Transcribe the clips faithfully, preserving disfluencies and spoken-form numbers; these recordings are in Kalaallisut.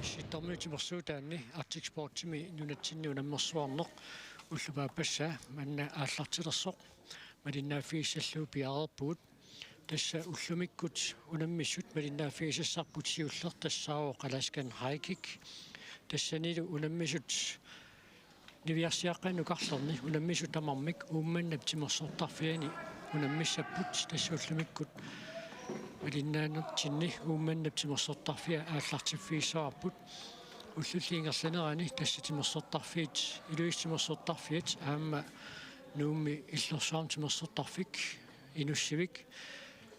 Sittarmiut timersuutaanni Arctic Sportsimi nunatsinni unammersuarneq ulloq paappassaa manna aallartilersoq malinnaaffigissallugu piareerpugut. Tassa ullumikkut unammissut malinnaaffigisassarput siulleq tassaavoq Alaskan High Kick. Tassanilu unammisut niviarsiaqqaani nukarlerni unammisut tamarmik Uummannap timersortarfiani unammissapput, tassa ullumikkut malinnaanertsinni Uummannap timersortarfia aallartiffigissavarput. Ullulli ingerlanerani tassa timersortarfiit, Ilulissat timersortarfiat aamma Nuummi Illorsuarmi timersortarfik Inussivik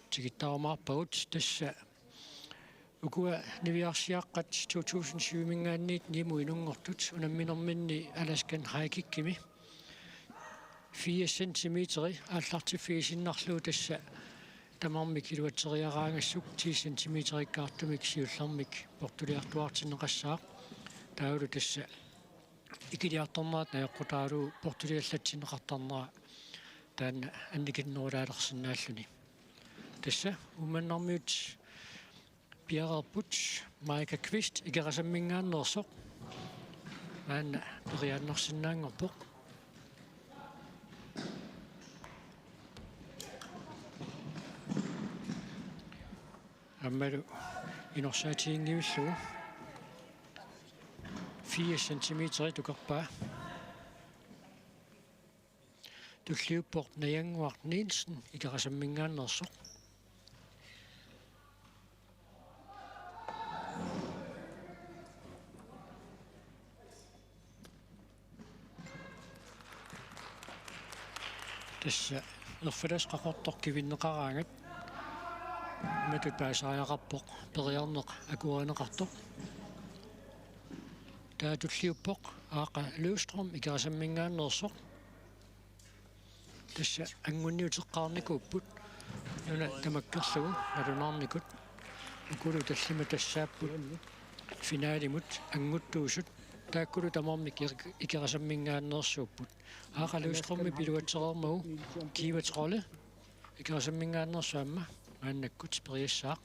tikitaarumaarpagut. Tassa ukua niviarsiaqqat to tusind syv-minngaanniit Nuummi inunngortut unamminerminni Alaskan High Kickimi firs centimeteri aallartiffigisinnarlugu, tassa tamarmik iluatseriaraangassuk ti centimeterikkaartumik siullermik portuliartuaartinneqassaaq. Taavalu tassa ikiliartornerat najoqqutaalu portuliallatsinneqartarnera taanna annikinnerulaalersinnaalluni. Tassa Uummannarmiut piareerput. Maika Kvist Ikerasamminngaanneersoq maanna periaannarsinnaanngorpoq. Aammalu inorsaatiginngivillugu firs centimeteri tukerpaa. Tulliuppoq Najannguaq Nielsen Ikerasamminngaanneersoq. Tassa erfalasi Qaqortoq kivinneqaraangat imatut paasisariaqarpoq periarneq akuerineqartoq. Taava tulliuppoq Aaqa Løvstrøm Ikerasamminngaanneersoq. Tassa angunniuteqqaarnikuupput nuna tamakkerlugu nalunaarnikut. Ukulu tallimat tassaapput finaalimut anguttuusut, taakkulu tamarmik Ikerasamminngaanneersuupput. Aaqa Løvstrømip iluatsereermagu Kiva Trolle Ikerasamminngaanneersoq aamma maannakkut periassaaq.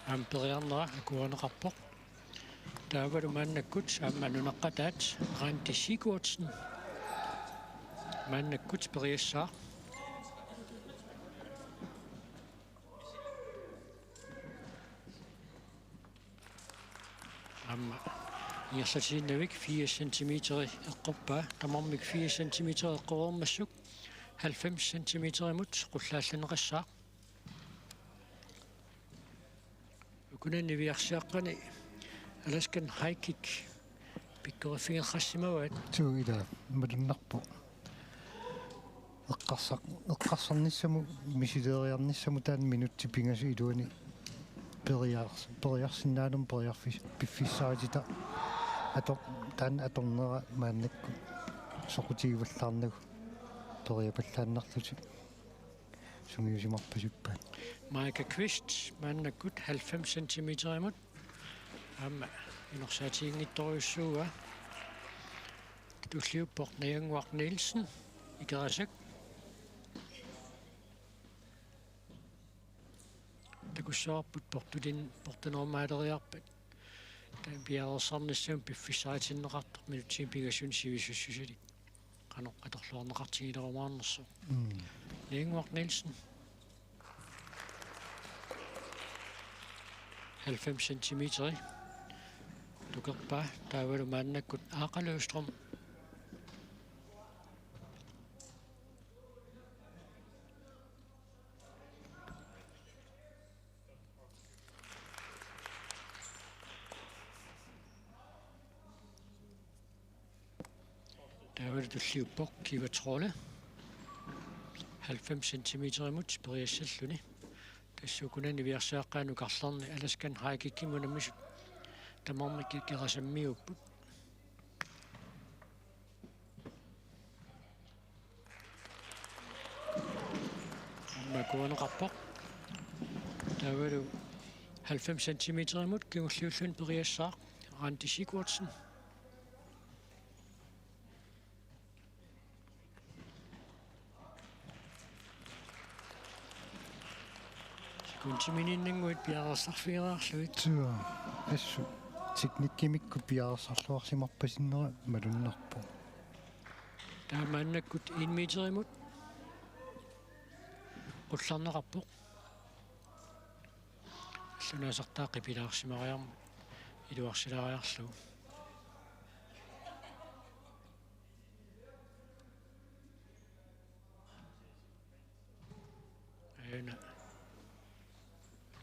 Aamma periarnera akuerineqarpoq. Taavalu maannakkut aamma nunaqqataat Randi Sigurdsen maannakkut periassaaq. Aamma ingerlatiinnavik firs centimeteri eqqorpaa, tamarmik firs centimeteri eqqoreermassuk halvfems centimeterimut qullaallanneqassaaq. Ukunani niviarsiaqqani Alaskan High Kick pikkoriffigeqqassimavaat. Suu, ila malunnarpoq. Eqqarsar-, eqqarsarnissamut, misileeriarnissamut taanna minutsit pingasut iluanni periars-, periarsinnaanermut periarfis-, piffissaritita ator-, taanna atornera maannakkut soqutigivallaarnagu periapallaannarlutik sungiusimarpasippaat. Maika Kvist maannakkut halvfems centimeterimut aamma inorsaatiginngitsorujussuuaa. Tulliuppoq Najannguaq Nielsen Ikerasak. Takussavarput portulin-, portunerumaaleriarpat taanna piareersarnissamut piffissaritinneqartoq minutsini pingasuni sivisussusalik. Qanoq atorluarneqartigilerumaarnersoq. Mm. Najannguaq Nielsen. Halvfems centimeteri tukerpaa, taavalu maannakkut Aaqa Løvstrøm. Taavalu tulliuppoq Kiva Trolle halvfems centimeterimut periassalluni. Tassa ukunani niviarsiaqqaani nukarlerni Alaskan High Kickimi unammisut tamarmik Ikerasammiuupput. Aamma akuerineqarpoq. Taavalu halvfems centimeterimut kingulliulluni periassaaq Randi Sigurdsen. Kunsiminnguit piareersarfigereerlugit. Suu, assut teknikkimikkut piareersarluarsimarpasinnera malunnarpoq. Taava maannakkut en meterimut qullarneqarpoq. Allunaasartaa qipilaarsimariarmat iluarsilaariarlugu. Aana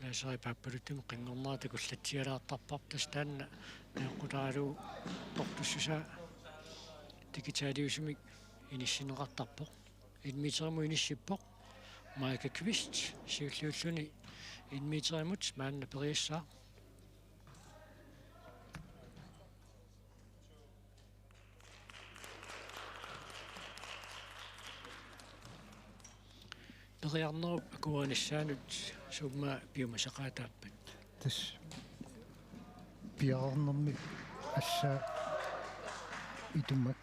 laaseri paappaluttumik qinngornera takullatsialaartarparput, tassa taanna najoqqutaralugu portussusaa digitaliusumik inissinneqartarpoq. En meterimut inissippoq Maike Kvist, siulliulluni en meterimut maanna periassaaq. Periarnerup akuerinissaanut summa piumasaqaataappat? Tassa piareernermi assaat itumak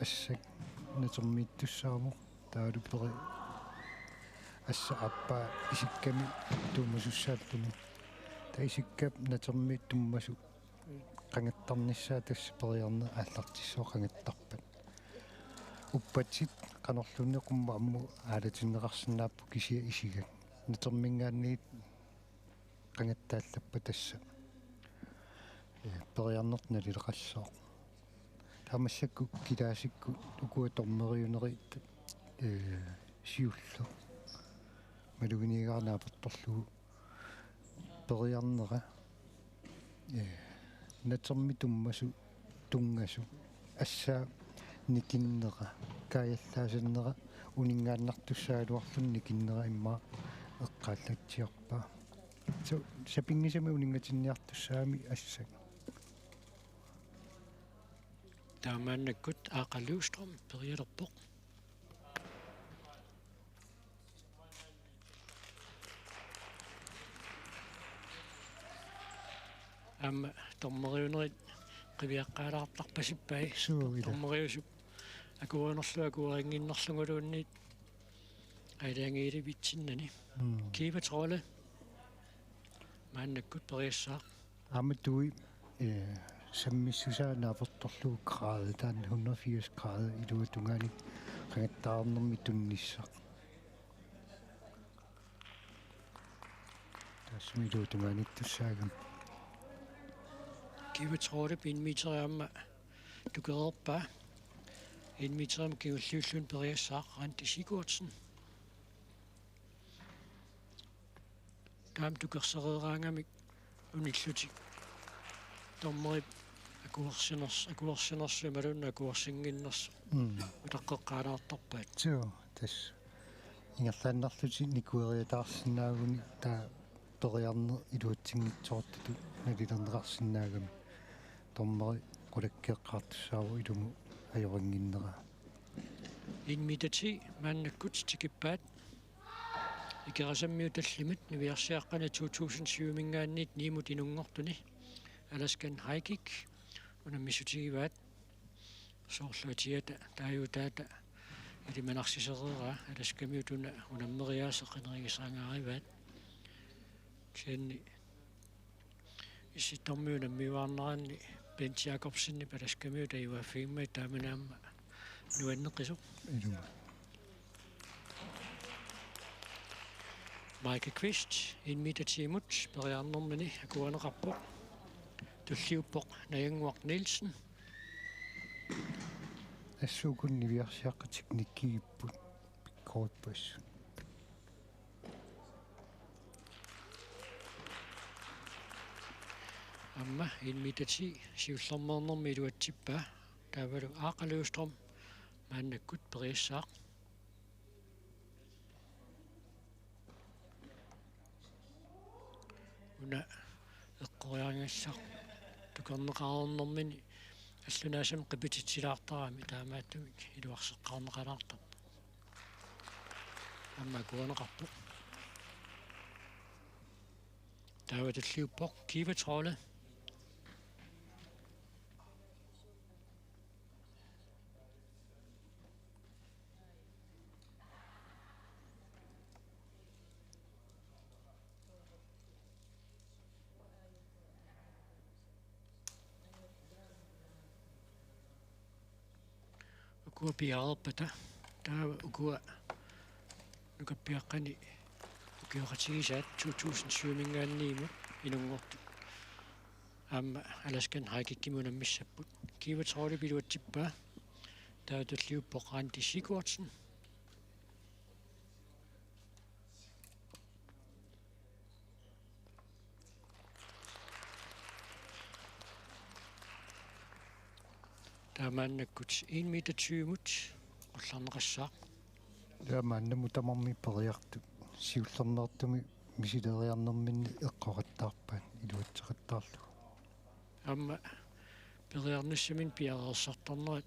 assak natermiittussaavoq, taavalu peri-, assaap aappaa isikkami tuumasussaapput. Taava isikkap natermiit tummasut qangattarnissaat tassa periarneq aallartissaaq qangattarpat. Uppatsit qanorluunniit qummut ammut aalatinneqarsinnaapput, kisianni isigak naterminngaanniit qangattaallappat tassa, ee, periarneq nalileqassaaq. Taava massakkut kilaasikkut ukua dommeriunerit, ee, siulleq maluginiagara naapertorlugu periarnera, ee, natermi tummasut tunngasut, assaap nikinnera, kaajallaasannera uninngaannartussaagaluarluni nikinnera immaqa eqqaallatsiarpaa. Su-, sapinngisamik uninngatinniartussaagami assak. Taava maannakkut Aaqa Løvstrøm perialerpoq. Aamma dommeriunerit qiviaqqaalaartarpasippai. Suu, ila. Dommeriusup akuerinerlugu akuerinnginnerluguluunniit aalajangiilivitsinnani. Mm. Kiva Trolle maannakkut periassaaq. Aamma tui, ee, sammissusaa naapertorlugu grader, taanna hundrede firs grader iluatungaani qangattaarnermi tunnissaq. Taassuma iluatungaanittussaagami. Kiva Trollep en meter aamma tukereerpaa. En meterimut kingulliulluni periassaaq Randi Sigurdsen. Taama tukersereeraangamik unillutik dommerip akuersiners-, akuersinersoq imaluunniit akuersinnginnersoq. Mm. Utaqqeqqaalaartarpaat. Suu, tassa. Ingerlaannarlutik nikueriataarsinnaaguni taava periarneq iluatsinngitsoortutut nalilerneqarsinnaagami. Dommeri qulakkeeqqaartussaavoq ilumut ajorinnginneraa. En meter ti maannakkut tikippaat. Ikerasammiut tallimat niviarsiaqqani to tusind syv-minngaanniit ni-mut inunngortuni Alaskan High Kick unammissutigivaat. Soorlu atiata taaguutaata ilimanarsisereeraa Alaskamiut una unammeriaaseq qinerigisaraangaagivaat. Kisianni Issittormiut unammiuaarneranni Bent Jakobsenip Alaskamiut ajugaaffigimmata taamani aamma nuanneqisoq. Ilumut. Maike Kvist, en meter ti-mut periarnermini akuerineqarpoq. Tulliuppoq Najannguaq Nielsen. Assut uku niviarsiaqqat teknikkigipput, pikkorippoq assut. Aamma en meter ti siullermeernermi iluatsippaa, taavalu Aaqa Løvstrøm maannakkut periassaaq. Una eqqoriarnissaq tukerneqareernermini allunaasami qipititsilaartarami, taamaattumik iluarseqqaarneqalaartarpoq. Aamma akuerineqarpoq. Taava tulliuppoq Kiva Trolle. Ukua piareerpata, taava ukua nukappiaqqani ukioqatigisaat to tusind syv-minngaanniimut inunngortut aamma Alaskan High Kickimut unammissapput. Kiva Trolle iluatsippaa, taava tulliuppoq Randi Sigurdsen. Taava maannakkut en meter tyve-mut qullarneqassaaq. Taava maannamut tamarmik periartut siullermeertumik misileriarnerminni eqqoqattaarpaat iluatseqattaarlugu. Aamma periarnissaminnik piareersartarnerat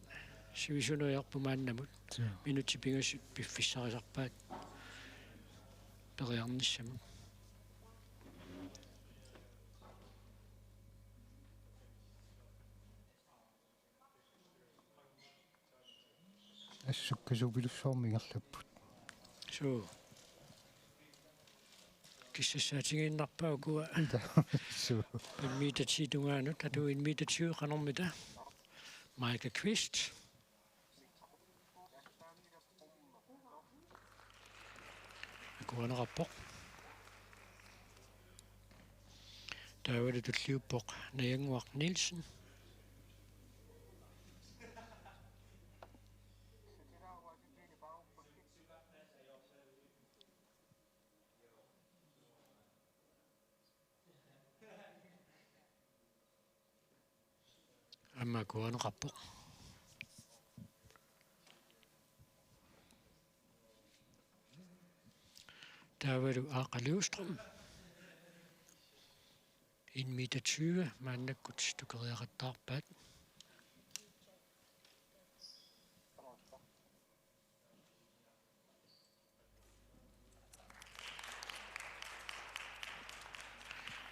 sivisuneq ajorput maannamut. Joo. Minutsit pingasut piffissarisarpaat periarnissamut. Assut sukkasuupilussuarmik ingerlapput. Suu. Kissassaatigiinnarpaa ukua. Ita. Suu. En meter ti tungaanut, atuut en meter tyve qanormita. Maika Kvist. Akuerineqarpoq. Taavalu tulliuppoq Najannguaq Nielsen. Aamma akuerineqarpoq. Taavalu Aaqa Løvstrøm. En meter tyve maannakkut tukeriaqattaarpaat.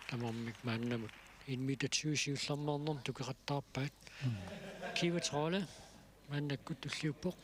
Tamarmik maannamut en meter tyve siullermeernermut tukeqattaarpaat. Mm. Kiva Trolle maannakkut tulliuppoq.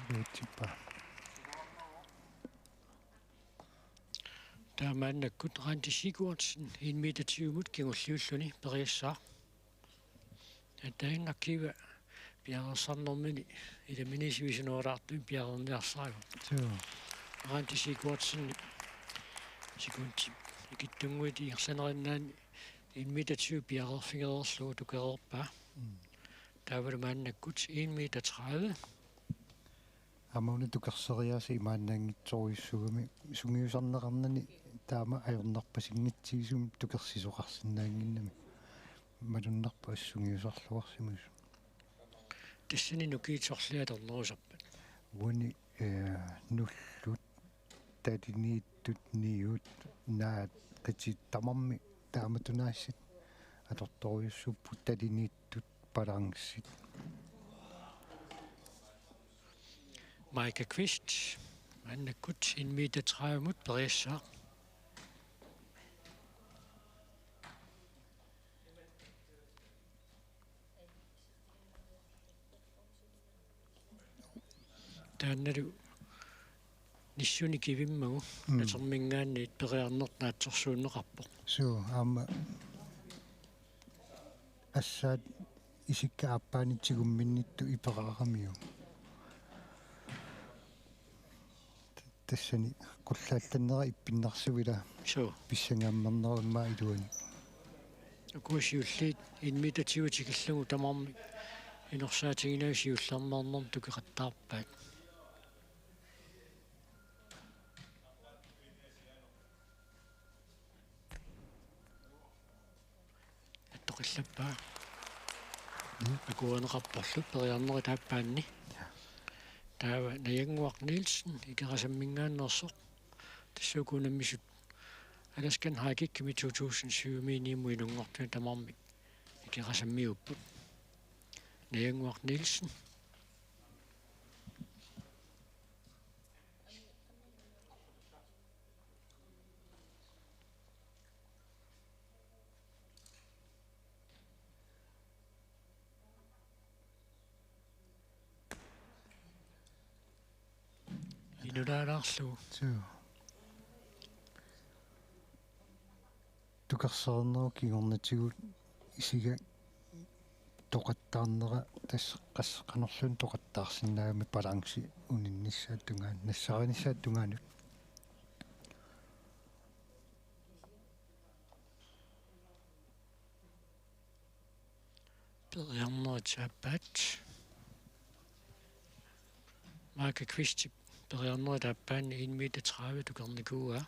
Iluatsippaa. Taava maannakkut Randi Sigurdsen en meter tyve-mut kingulliulluni periassaaq. Taanna Kiva piareersarnermini ilaminisivisunoraartu piareerniarsarivoq. Joo. Randi Sigurdsen sekundit ikittunnguit ingerlanerinnaanni en meter tyve piareerfigereerlugu tukereerpaa. Mm. Taavalu maannakkut en meter tredive. Aamma una tukerseriaaseq imaannaanngitsorujussuugami sungiusarneqarnani taama ajornarpasinngitsigisunik tukersisoqarsinnaannginnami. Malunnarpoq assut sungiusarluarsimasut. Tassani nukiit sorliit atornerusarpat? Uani, eh, nullut, taliniittut, niut, naat, qitit tamarmik taamatut naassit atortorujussuupput, taliniittut, balancit. Maika Kvist, maannakkut en meter tredive-mut periassaaq. Taannalu nissunik kivimmagu, mm, naterminngaanniit periarneq naatsorsuunneqarpoq. Suu, aamma assaat isikka aappaanit tigumminnittut iperaaramiuk. Tassani qullaallannera ippinnarsuila. Suu. Pissangaammernerup immaqa iluani. Ukua siulliit en meter tyve tikillugu tamarmik inorsaatiginagit siullermeernermut tukeqattaarpaat. Attoqillappaa. Ja. Akuerineqarporlu periarnerit aappaanni. Ja. Taava Najannguaq Nielsen Ikerasamminngaanneersoq. Tassa uku unammisut Alaskan High Kickimi to tusind syv-miinniimut inunngortuni tamarmik Ikerasammiupput. Najannguaq Nielsen. Inulaalaarlugu. Suu. Tukersaarnerup kingornatigut isiga toqattaarnera tassa qas-, qanorluunniit toqattaarsinnaagami balanci uninnissaata tungaanut, nassaarinissaata tungaanut. Periarnerit aappaat. Mika Kvistip periarnerit aappaanni en meter tredive tukernikuuaa.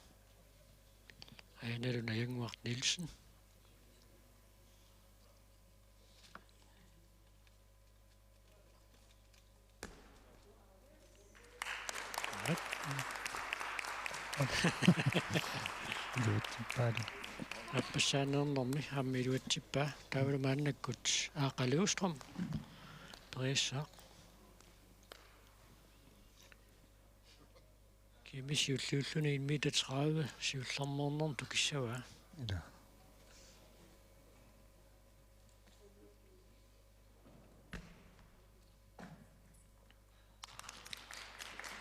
Aana Lund Ajannguaq Nielsen. Iluatsippaat. Aappassaanneernermi aamma iluatsippaa. Taavalu maannakkut Aaqqa Løvstrøm. Periassaaq. Kimi siulliulluni en meter tredive siullermeernermut tukissavaa. Ila.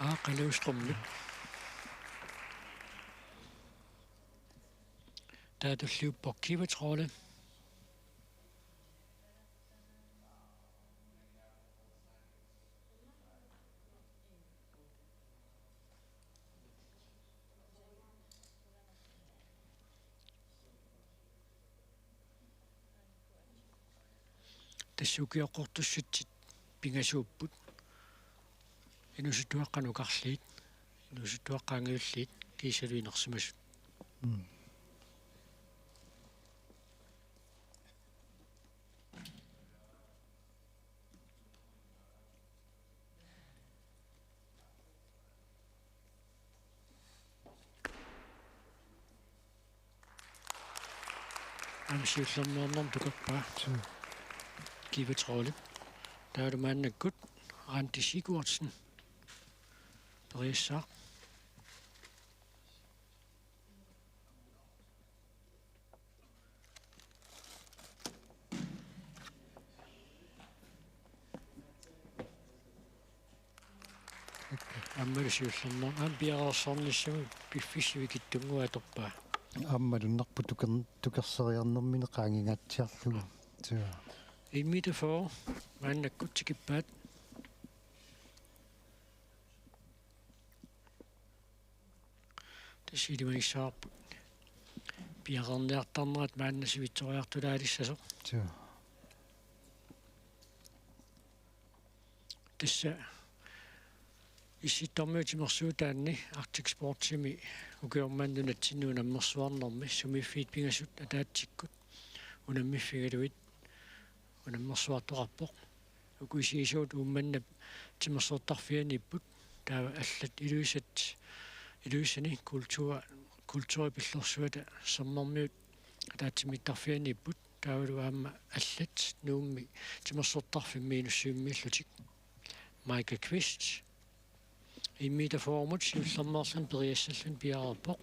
Aaqqa Løvstrømip. Taava tulliuppoq Kiva Trolle. Tassa ukioqqortussatsit pingasuupput. Inuusuttuaqqat nukarliit, inuusuttuaqqat angajulliit kiisalu inersimasut. Mm. Aamma siullermeernermut tukerpaa. Suu. Kiva Trolle. Taavalu maannakkut Randi Sigurdsen. Periassaaq. Aammalu siullermeernermut aamma piareersornissamut piffissaq sivikitsunnguaq atorpaa. Aamma malunnarpoq tuker-, tukerseriarnermini qaangingaatsiarlugu. Suu. En meter fyrre maannakkut tikippaat. Tassa ilimanissarput. Piareerniartarnerat maanna sivitsoriartulaalissasoq. Suu. Tassa Issittormiut timersuutaanni Arctic Sportsimi ukioq manna nunatsinni unammersuarnermi sumiiffiit pingasut ataatsikkut unammiffigalugit unammersuartoqarpoq. Uku isigisavut Uummannap timersortarfianiipput. Taava allat Ilulissat, Ilulissani kultur-, kulturip pillorsuata sermermiut ataatsimiittarfianiipput. Taavalu aamma allat Nuummi timersortarfimmi inussivimmiillutik. Mika Kvist. En meter fyrremut siullermeerluni periassalluni piareerpoq.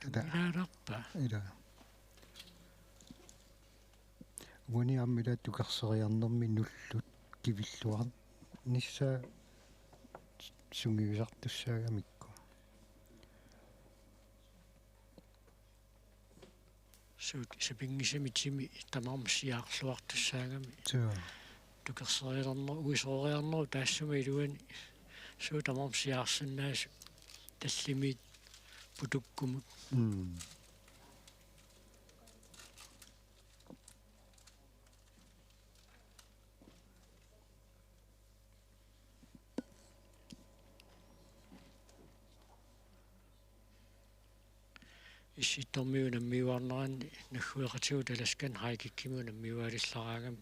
Ila. Ilaalerpa? Ila. Uani aamma ila tukerseriarnermi nullut kivilluarnissaa sungiusartussaagamikku. Suut sapinngisamik timi tamarmik siaarluartussaagami. Suu. Tukerseriarnerup, uisooriarnerup taassuma iluani suut tamarmik siaarsinnaasut tallimiit putukkumut. Mm. Issittormiut unammiuaarneranni naggueqatigut Alaskan high kickimi unammiuaalillaraangami.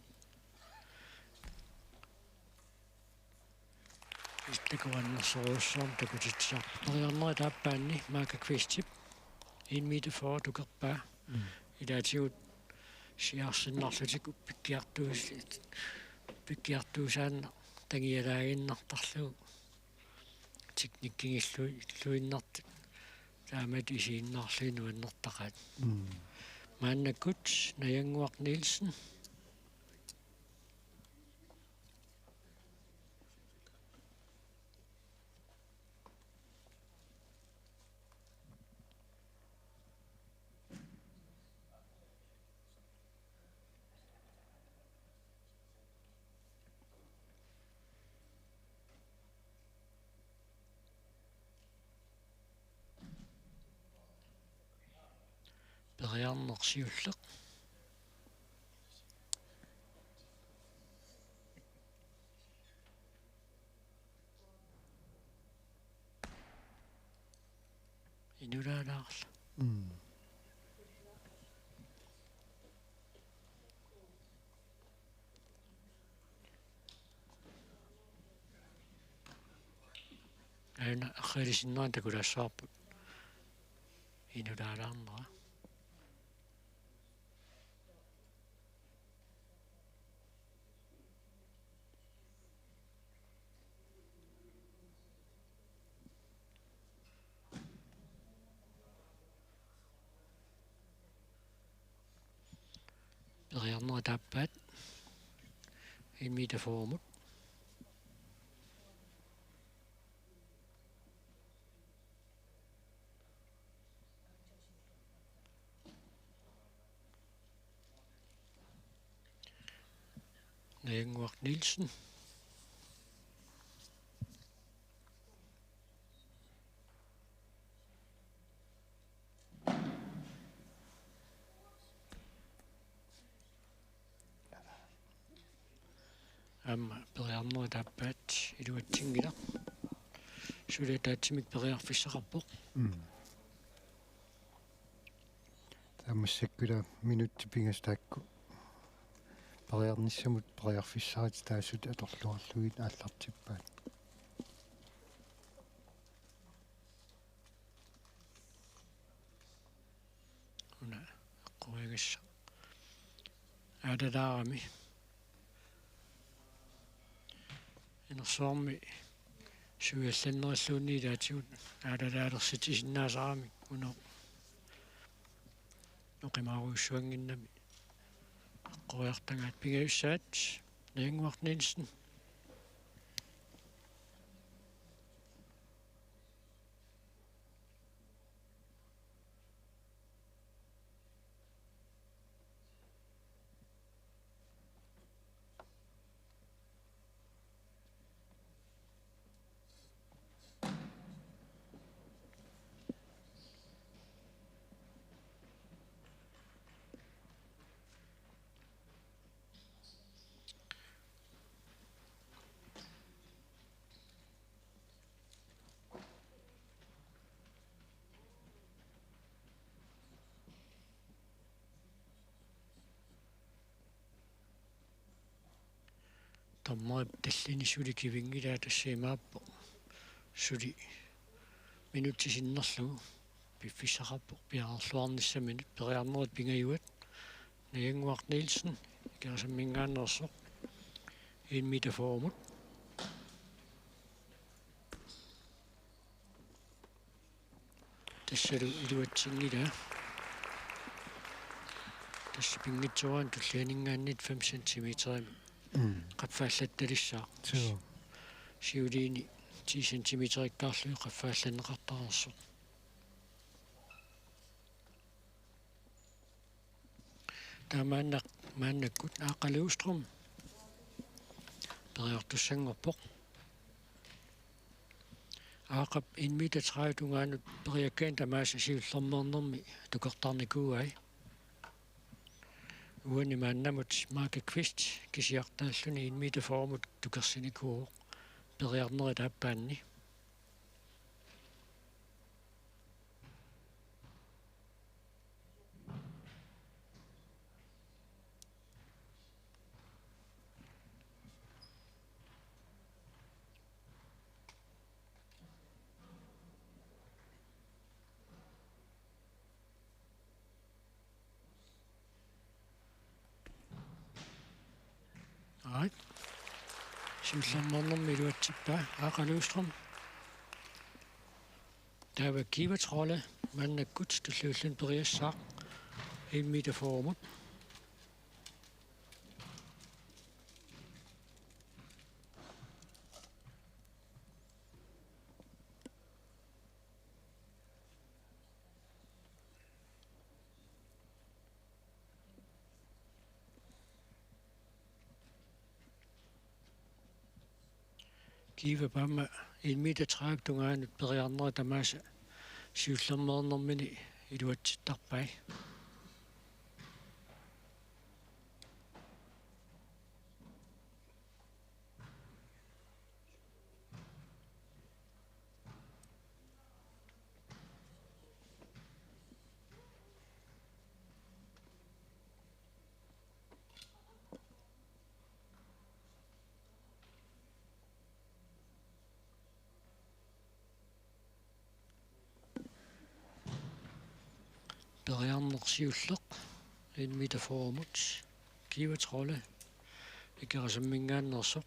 Illit takuannersorujussuarmik takutitsisarput. Periarnerit aappaanni Mika Kvistip en meter fyrre tukerpaa. Mm. Ilaatigut siaarsinnarlutik uppikkiartuusi-, pikkiartuusaannaq tangialaaginnartarlugu teknikkigilluinnartut taamatut isiginnaarlugit nuannertaqaat. Mm. Maannakkut Najannguaq Nielsen. Periarneq siulleq. Inulaalaarla. Mm. Aana aqqalusinnera takulaassavarput. Inulaalaarnera. Periarnerit aappaat. En meter fyrremut. Najannguaq Nielsen. Aamma periarnerit aappaat iluatsinngilaq. Suli ataatsimik periarfissaqarpoq. Mm. Taava massakkut ila minutsit pingasut taakku periarnissamut periarfissaratik taassutit atorluarlugit aallartippaat. Una eqqumiigassaq. Aalalaarami. Inersuarmi suiallannerilluunniit ilaatigut aalalaalersitsisinnaasarami uno oqimaarujussuannginnami. Eqqoriartagaat pingajussaat Najannguaq Nielsen. Dommerip tallini suli kivinngilaa, tassa imaappoq suli minutsit sinnerlugu piffissaqarpoq piareerluarnissaminut. Periarnerit pingajuat. Najannguaq Nielsen, Ikerasamminngaanneersoq, en meter fyrremut. Tassalu iluatsinngilaa. Tassa pinngitsoorani tullianinngaanniit fem centimeterimik. Mm. Qaffaallattalissaaq. Suu. Siuliini ti centimeterikkaarlugit qaffaallanneqartareersoq. Taamaanna-, maannakkut Aaqqa Løvstrøm periartussanngorpoq. Aaqqap en meter tredive tungaanut periakkaani tamaasa siullermeernermi tukertarnikuuai. Uani maannamut Marke Kvist kisiartaalluni en meter fyrremut tukersinikuuvoq periarnerit aappaanni. All right. Siullermeernermi iluatsippaa Aaqa Løvstrøm. Taava Kiva Trolle maannakkut tulliulluni periassaaq en meter fyrremut. Kiva aamma en meter tredive tungaanut periarnerit tamaasa siullermeernermini iluatsittarpai. Periarneq siulleq en meter fyrremut. Kiva Trolle Ikerasammingaanneersoq.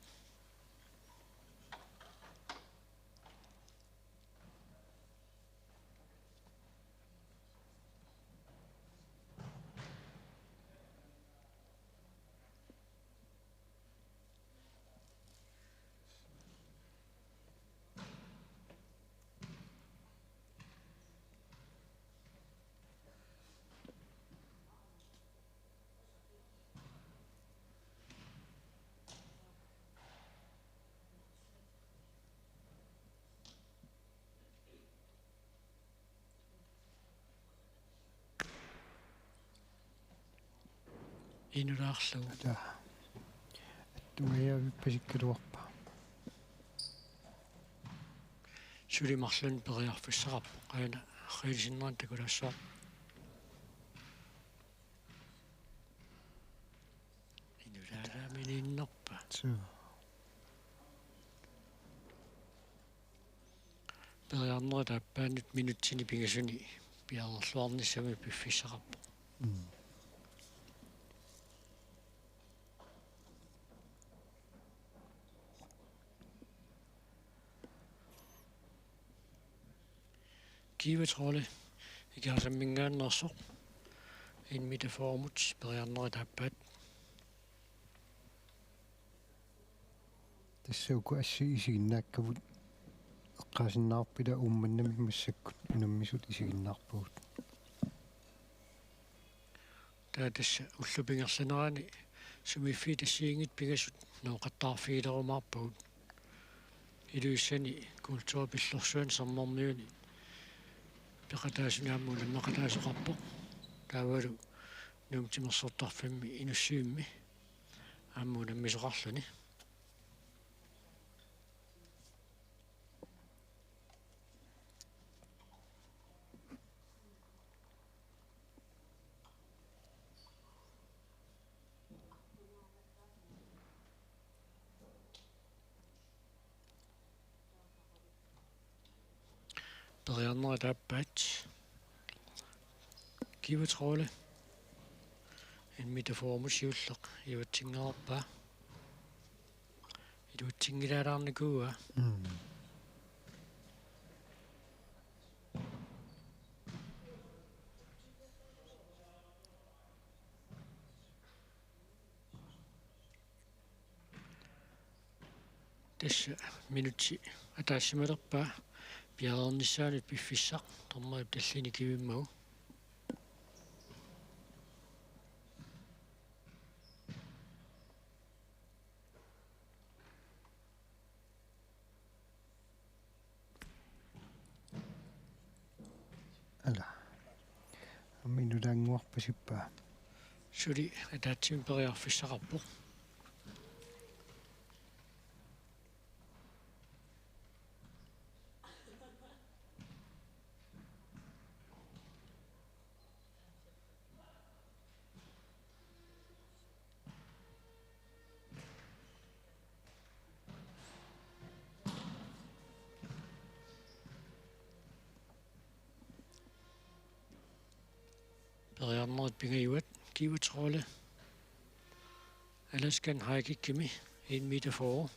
Inulaarlugu. Ata. Attuajaavippasikkaluarpa. Suli marlunnik periarfissaqarpoq. Aana arriilisinnera takulaassaaq. Inulaalaaminiinnerpa. Suu. Periarnerit aappaannut minutsini pingasuni piareerluarnissamut piffissaqarpoq. Mm. Kiva Trolle Ikerasammingaanneersoq en meter fyrremut periarnerit aappaat. Tassa uku assit isiginnaakkavut eqqaasinnaarpit ila Uummannami massakkut unammisut isiginnaarpagut. Taava tassa ullup ingerlanerani sumiiffiit assigiinngitsut pingasut nooqattaarfigilerumaarpagut. Ilulissani Kulturip Pillorsuani Sermermiuni peqataasuni aamma unammeqataasoqarpoq. Taavalu Nuummi Timersortarfimmi Inussivimmi aamma unammisoqarluni. Periarnerit aappaat. Kiva Trolle en meter fyrremut siulleq iluatsinngilaq. Iluatsinngilaalaarnikuuaa. Mm. Tassa minutsi ataassimalerpaa piareernissaanut piffissaq, dommerip tallimat kivimmagu. Ala. Aamma inulaannguarpasippaa. Suli ataatsimik periarfissaqarpoq. Periarnerit pingajuat, Kiva Trolle Alaskan High Kickimi en meter fyrre.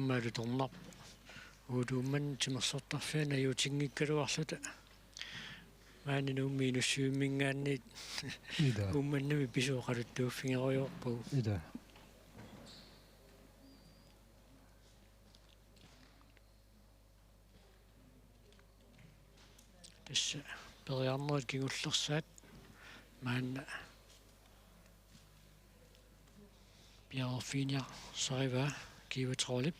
Aammalu tornarpoq. Uagut Uummannap timersortarfia najuutinngikkaluarluta. Maani Nuummi Inussivimminngaanniit Ila. Uummannamik pisut oqaluttuuffigerujoorpugut. Ila. Tassa periarnerit kingullersaat maanna piareerfiginiarsarivaa Kiva Trollip.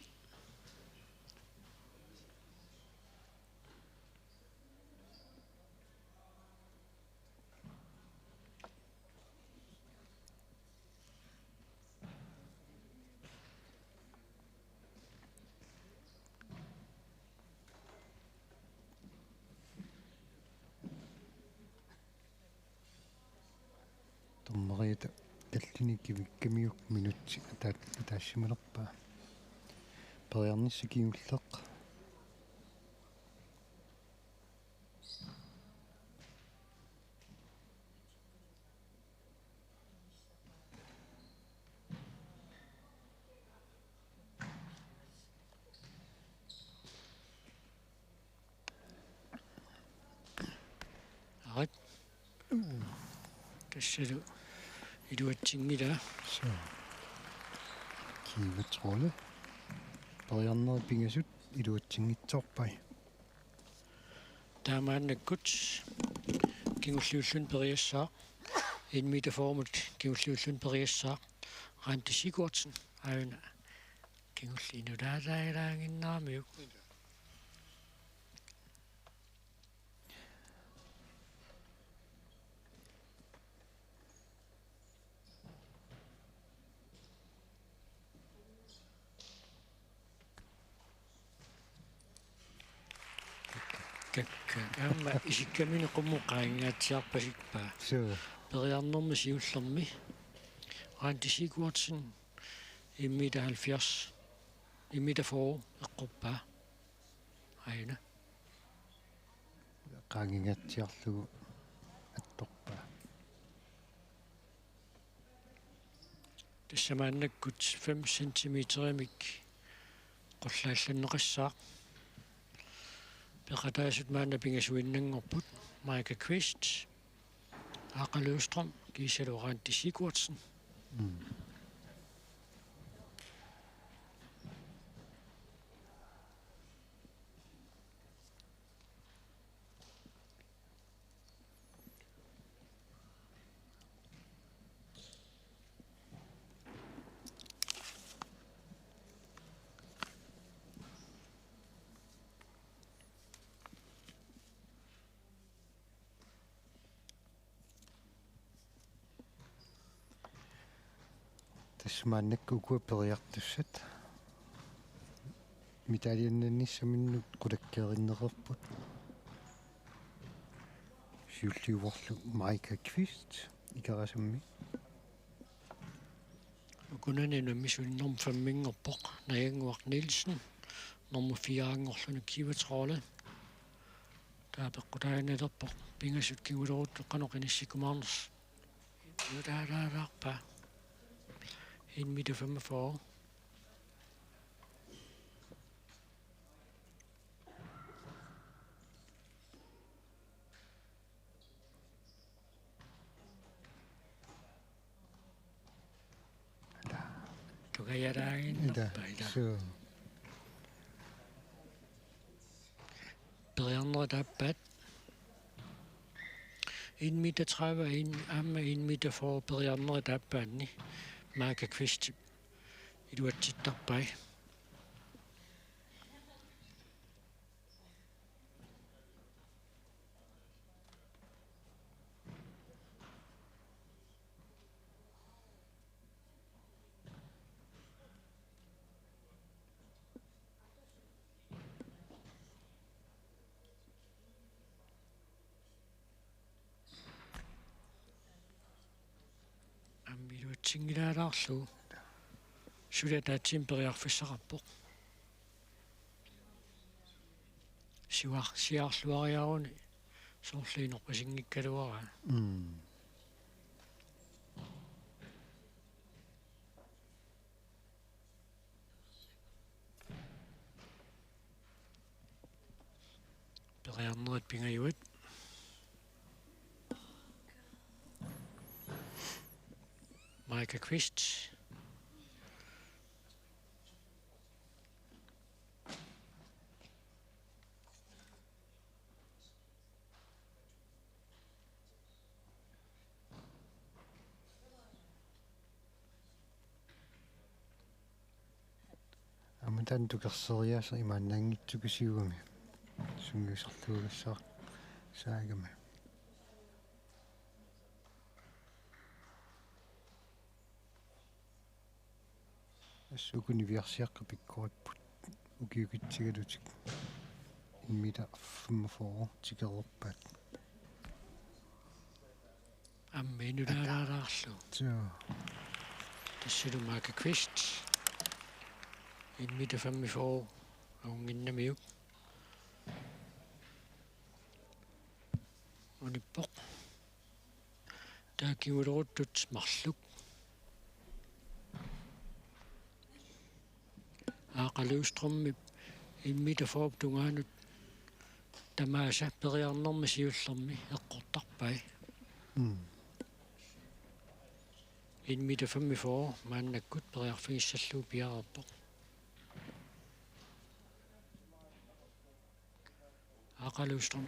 Dommeriata kallini kivikkamiuk minutsi ata-, ataasimalerpaa. Periarnissaq kingulleq. Arit. Tassalu iluatsinngilaa. Suu. Kiva Trolle. Periarnerit pingasut iluatsinngitsoorpai. Taamaannakkut kingulliulluni periassaaq. En meter fyrremut kingulliulluni periassaaq. Randi Sigurdsen. Aajuna kingulliit nutaalaajalaannginnaramiuk. Kakkaak aamma isikkamini qummut qaangingaatsiarpasippaa. Suu. Periarnermi siullermi Randi Sigurdsen en meter halvfjerds, en meter fyrre eqquppaa. Aajuna. Qaangingaatsiarlugu attorpaa. Tassa maannakkut fem centimeterimik qullaallanneqassaaq. Peqataasut maanna pingasuinnanngorput Maika Kvist, Aaqa Løvstrøm, kiisalu Randi Sigurdsen. Mm. Tassa maannakkut ukua periartussat. Medaljennaanissaminnut qulakkeerinneqarput. Siulliuvorlu Maika Kvist Ikerasammi. Ukunani unammisuni nummer femminngorpoq Najannguaq Nielsen, nummer firenngorluni Kiva Trolle. Taava peqqutaaginnarpoq pingasut kinguleruttut qanoq inissikkumaarnersoq. Nutaalaalaarpaa. En meter femogfyrre. Tungajalaannginnarpaa ila. Suu. Periarnerit aappaat. En meter tredive, en, aamma en meter fyrre periarnerit aappaanni. Maika Kvistip iluatsittarpai. Aamma iluatsinngilaalaarlugu. Suli ataatsimik periarfissaqarpoq. Siuar-, siaarluariaruni soorlu inorpasinngikkaluaraa. Mm. Nerit pingajuat. Micah Kvist. Aamma taanna tukerseriaaseq imaannaanngitsukusiugami. Sungiusarluagassaaq saagami. Assut uku niviarsiaqqat pikkoripput ukiukitsigalutik. En meter femogfyrre tikereerpaat. Aamma inulaalaarlugu. Suu. Tassalu Micah Kvist. En meter femogfyrre avunnginnamiuk. Unippoq. Taava kinguleruttut marluk. Aaqa Løvstrømip en meter fyrrep tungaanut tamaasa periarnermi siullermi eqqortarpai. Mm. En meter femogfyrre maannakkut periarfigissallugu piareerpoq. Aaqa Løvstrøm.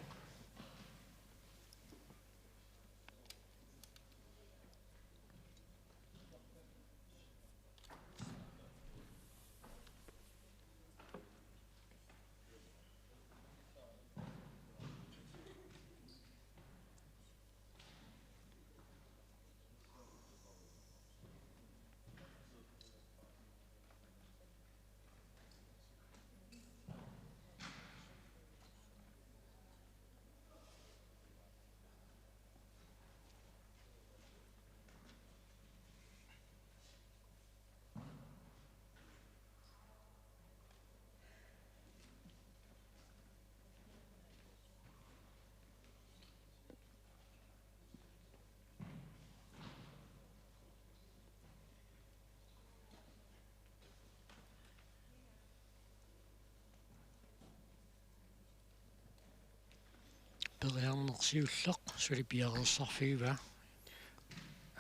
Periarneq siulleq suli piareersarfigivaa.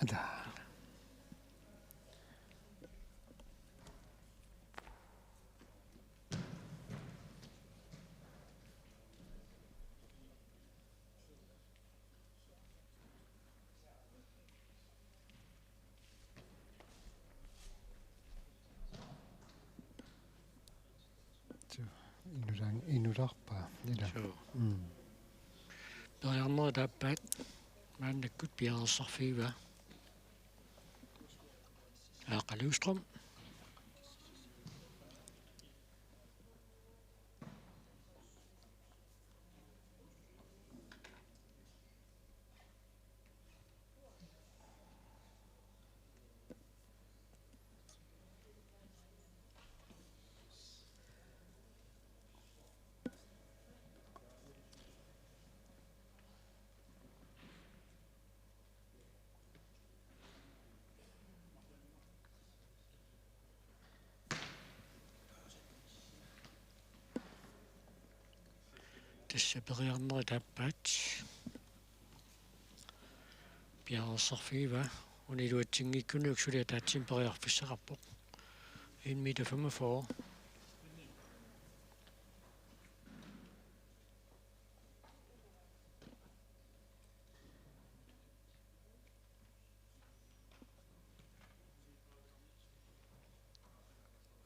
Ata. Suu, inulaan-, inulaarpaa, ila. Suu. Mm. Periarnerit aappaat maannakkut piareersarfigivaa. Aaqa Løvstrøm. Tassa periarnerit aappaat. Piareersarfigivaa, una iluatsinngikkunuku suli ataatsimik periarfissaqarpoq. En meter femogfyrre.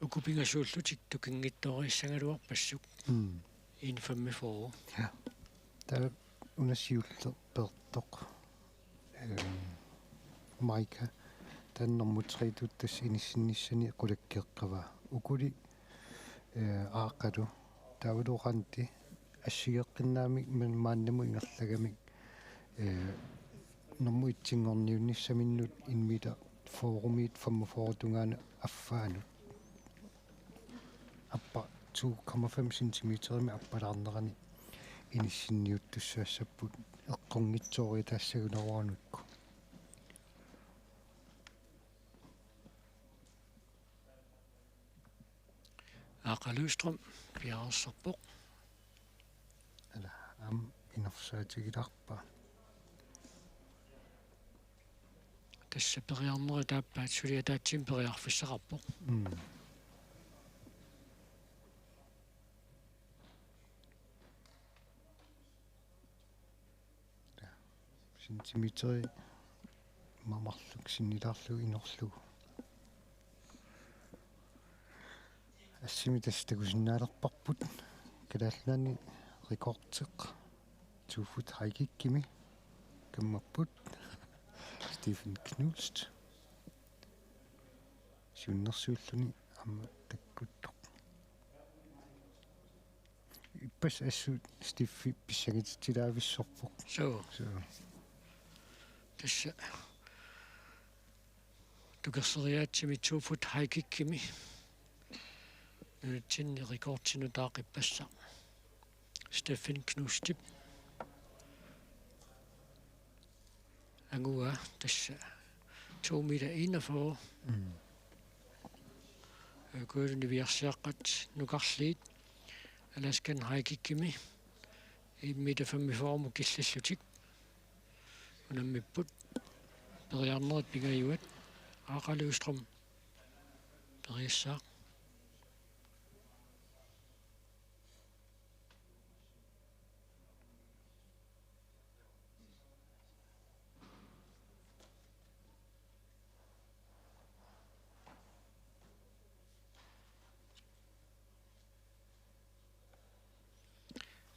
Uku pingasuullutik tukinngitsoorissagaluarpassuk. Mm. En femogfyrre. Ja. Taava una siulleq peertoq. Ehm, Micah. Taanna nummer tre-tut tassa inissinnissani qulakkeeqqavaa. Ukuli, eh, Aaqalu. Taavalu Randi. Assigeeqqinnaamik, men maannamut ingerlagamik, eh, nummer et-inngorniunnissaminnut en meter fyrremiit femogfyrre tungaanut affaanut. Appa to komma fem centimeterimik appalaarnerani inissinniuttussaassapput eqqunngitsooriataassagunarunngikku. Aaqa Løvstrøm piareersarpoq. Ala. Aamma inersaatigilaarpaa. Tassa periarnerit taappaat suli ataatsimik periarfissaqarpoq. Mm. Centimeteri marluk sinnilaarlugu inorlugu. Assimi tassa takusinnaalerparput Kalaallit Nunaanni rekordi to foot high kickimi kammapput Stephen Knust. Siunnersuulluni aamma takkuttoq. Ippassaq assut Steffi pissangititsilaavissorpoq. Suu. Suu. Tassa tukerseriaatsimi to foot high kickimi nunatsinni rekordinut taaqqippassaa Stephen Knustip. Anguaa tassa to meter enogfyrre. Mm. Økøyluni niviarsiaqqat nukarliit Alaskan high kickimi en meter femogfyrremut killallutik unammipput. Periarnerit pingajuat. Aaqa Løvstrøm periassaaq.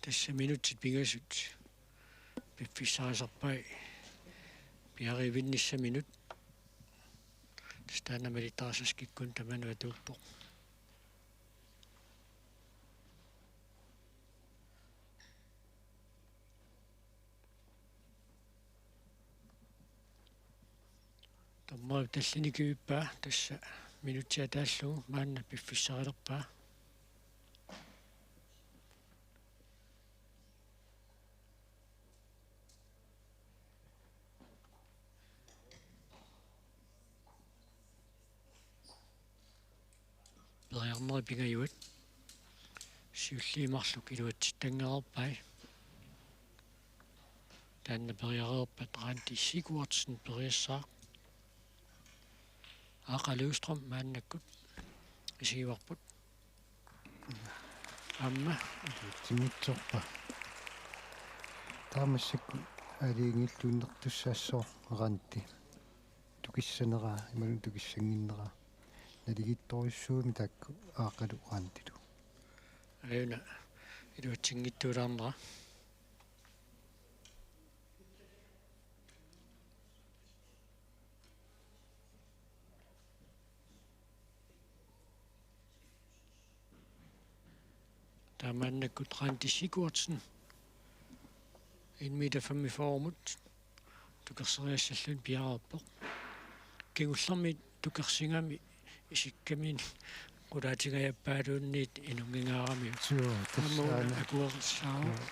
Tassa minutsit pingasut piffissarisarpai piareernissaminut. Tassa taanna malittarisassat kikkunnut tamanut atuuppoq. Dommerip tallimat kivippaa tassa minutsit ataallugu maanna piffissarilerpaa. Periarnerit pingajuat. Siulliit marluk iluatsittanngikkaluarpai. Taanna periareerpat Randi Sigurdsen periassaaq. Aaqa Løvstrøm maannakkut isigivarput. Aamma. Timitsorpa. Taava massakkut aalajangiilluinnartussaassooq Randi. Tukissaneraa, imaluunniit tukissannginneraa. Naligiittorujussuugami taakku Aaqalu Randilu. Aajuna iluatsinngitsuulaarnera. Taamaannakkut Randi Sigurdsen en meter femogfyrremut tukerseriassalluni piareerpoq. Kingullermik tukersigami isikkaminik qulaatingajappaaluunniit inunngingaaramiuk. Suu, aamma una tassaana akuerissaavoq. Joo.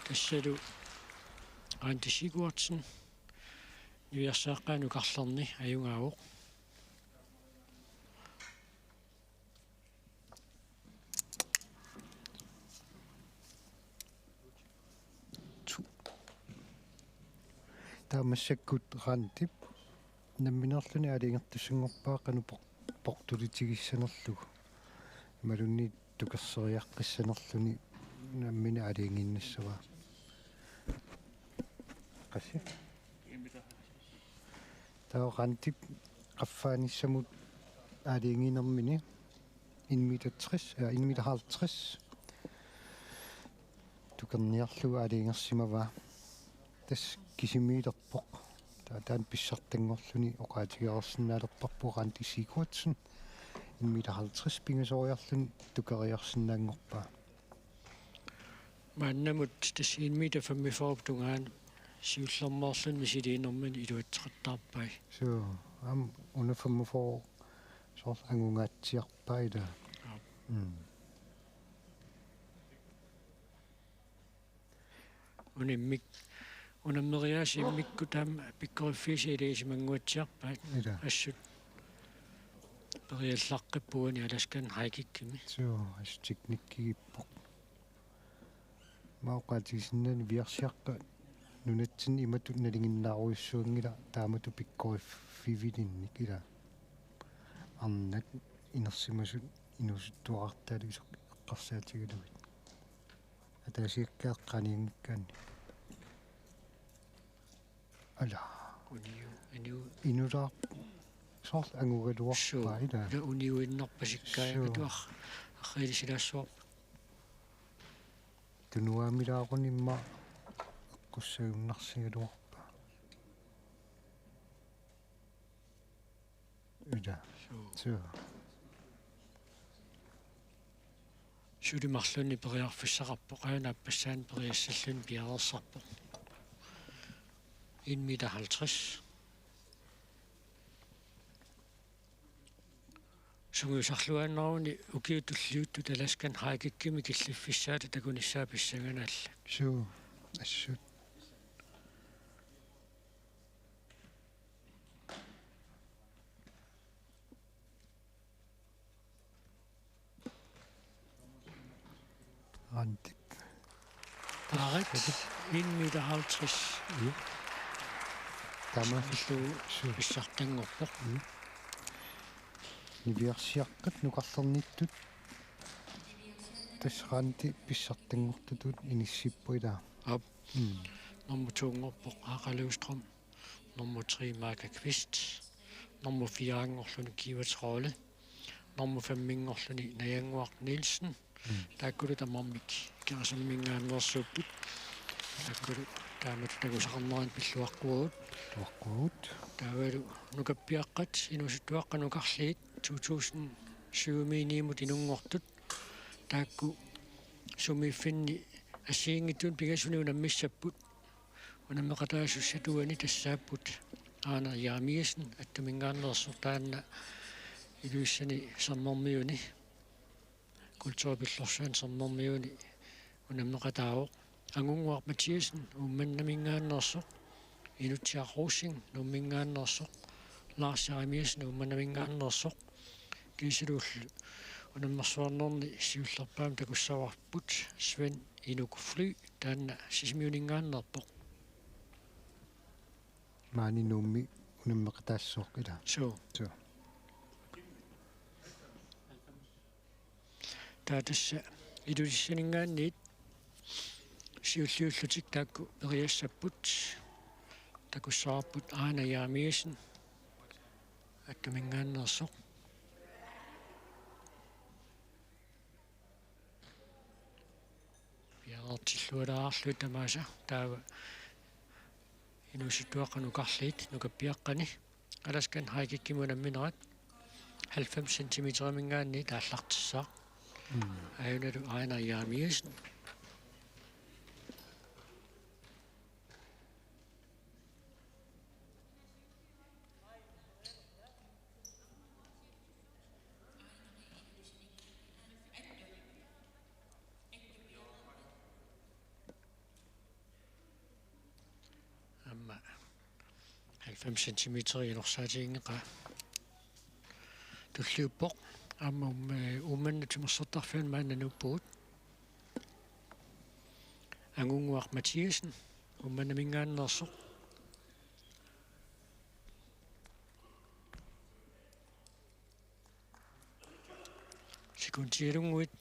Tassalu Randi Sigurdsen niviarsiaqqaani nukarlerni ajugaavoq. Taava massakkut Randip nammineerluni aalajangertussanngorpaa qanoq por-, portulitigissanerlugu. Imaluunniit tukerseriaqqissanerluni nammineq aalajangiinnassavaa. Qassi? Taava Randip qaffaanissamut aalajangiinermini en meter tres, øh, en meter halvtreds tukerniarlugu aalajangersimavaa. Tassa kisimiilerpoq. Taava taanna pissartanngorluni oqaatigereersinnaalerparput Randi Sigurdsen en meter halvtreds pingasoriarluni tukeriarsinnaanngorpaa. Maannamut tassa en meter femogfyrre tungaanut siullermeerluni misiliinermini iluatseqattaarpai. Suu, aamma una femogfyrre soorlu angungaatsiarpaa ilaa. Aap. Mm. Una immik-, unammeriaasiit immikkut taama pikkoriffiisa ilagisimannguatsiarpaat. Ilaa. Assut periallaqqippoq uani Alaskan high kickimi. Suu, assut teknikkigippoq. Ima oqaatigisinnaanani Niviarsiaqqat nunatsinni imatut nalinginnaarujussuanngilaq taamatut pikkoriffivilinnik, ila. Arnat inersimasut inuusuttuarartaalu isoq eqqarsaatigalugit. Ataasiakkaat eqqaanianngikkaanni. Ala. Uniu-, iniu-, Inulaarpoq. Soorlu angugaluarpaa. Suu. Ila. Ila uniuinnarpasikkaangatut. Suu. Ar-, arriilisilaassuarput. Tunuamilaaruni immaqa eqqussagunnarsigaluarpaa. Ila. Suu. Suu. Suli marlunnik periarfissaqarpoq, aana aappassaani periassalluni piareersarpoq. En meter halvtreds. Sungiusarluaannaruni ukiut tulliuttut Alaskan High Kickimi killiffissaata takunissaa pissanganaallat. Suu, assut. Randi. Paarit, en meter halvtreds. Ja. Taamaasilluni. Suu. Pissartanngorpoq. Ja. Niviarsiaqqat nukarlernittut. Tassa Randi pissartanngortutut inissippoq, ila. Aap. Mm. Nummer to-nngorpoq Aqa Løvstrøm. Nummer tre, Marka Kvist. Nummer fire-nngorluni Kiva Trolle. Nummer fem-inngorluni Najannguaq Nielsen. Mm. Taakkulu tamarmik Ikerasamminngaanneersuupput. Taakkulu taamatut takusaqarnerat pilluaqquagut. Pilluaqquagut. Taavalu nukappiaqqat, inuusuttuaqqat nukarliit, to tusind syv-miinniimut inunngortut. Taakku sumiiffinni assigiinngitsunik pingasuni unammissapput. Unammeqataasup satuani tassaapput Aana Jeremiassen, Attuminngaanneersoq, taanna Ilulissani Sermermiuni, Kulturip Pillorsuani Sermermiuni unammeqataavoq. Angunnguaq Mathiassen, Uummannaminngaanneersoq, Inutsiaq Rosing, Nuumminngaanneersoq, Lars Jeremiassen, Uummannaminngaanneersoq, kiisalu unammersuarnerni siullerpaamik takussavarput Svend Inuk Fly, taanna Sisimiuninngaanneerpoq. Maani Nuummi unammeqataassooq, ila. Suu. Suu. Taava tassa Ilulissaninngaanniit siulliullutik taakku periassapput. Takussavarput Aana Jeremiassen, Attuminngaanneersoq. Piareertillualaarlugit tamaasa, taava inuusuttuaqqat nukarliit nukappiaqqani Alaskan High Kickimi unamminerat halvfems centimeteriminngaanniit aallartissaaq. Mm. Ajunalu Aana Jeremiassen. Aamma halvfems centimeter inorsaatiginngeqaa. Tulliuppoq. Aamma um-, eh, Uummannap timersortarfiani maanna nuuppugut. Angunnguaq Mathiassen, Uummannaminngaanneersoq. Sekundialunnguit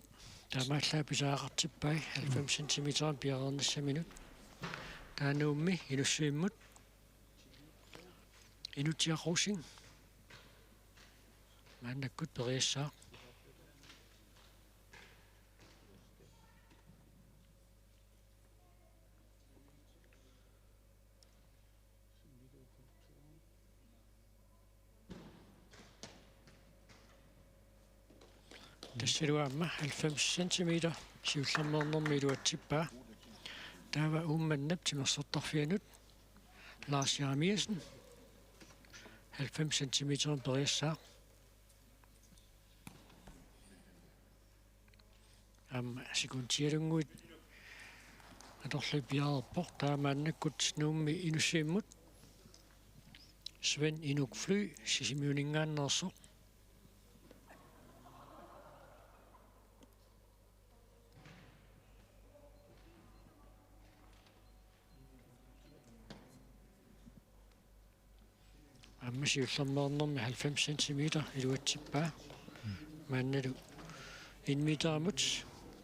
taamaallaat pisariaqartippai, halvfems centimeter piareernissaminut. Taava Nuummi Inussivimmi Inutsiaq Rosing maannakkut periassaaq. Tassalu aamma halvfems centimeter siullermeernermi iluatsippaa. Taava Uummannap timersortarfianut Lars Jeremiassen, halvfems centimeter periassaaq. Aamma sekundialunnguit atorlugit piareerpoq. Taava maannakkut Nuummi Inussivimmi Svend Inuk Fly, Sisimiuninngaanneersoq. Aamma siullermeernermi halvfems centimeter iluatsippaa. Maannalu en meterimut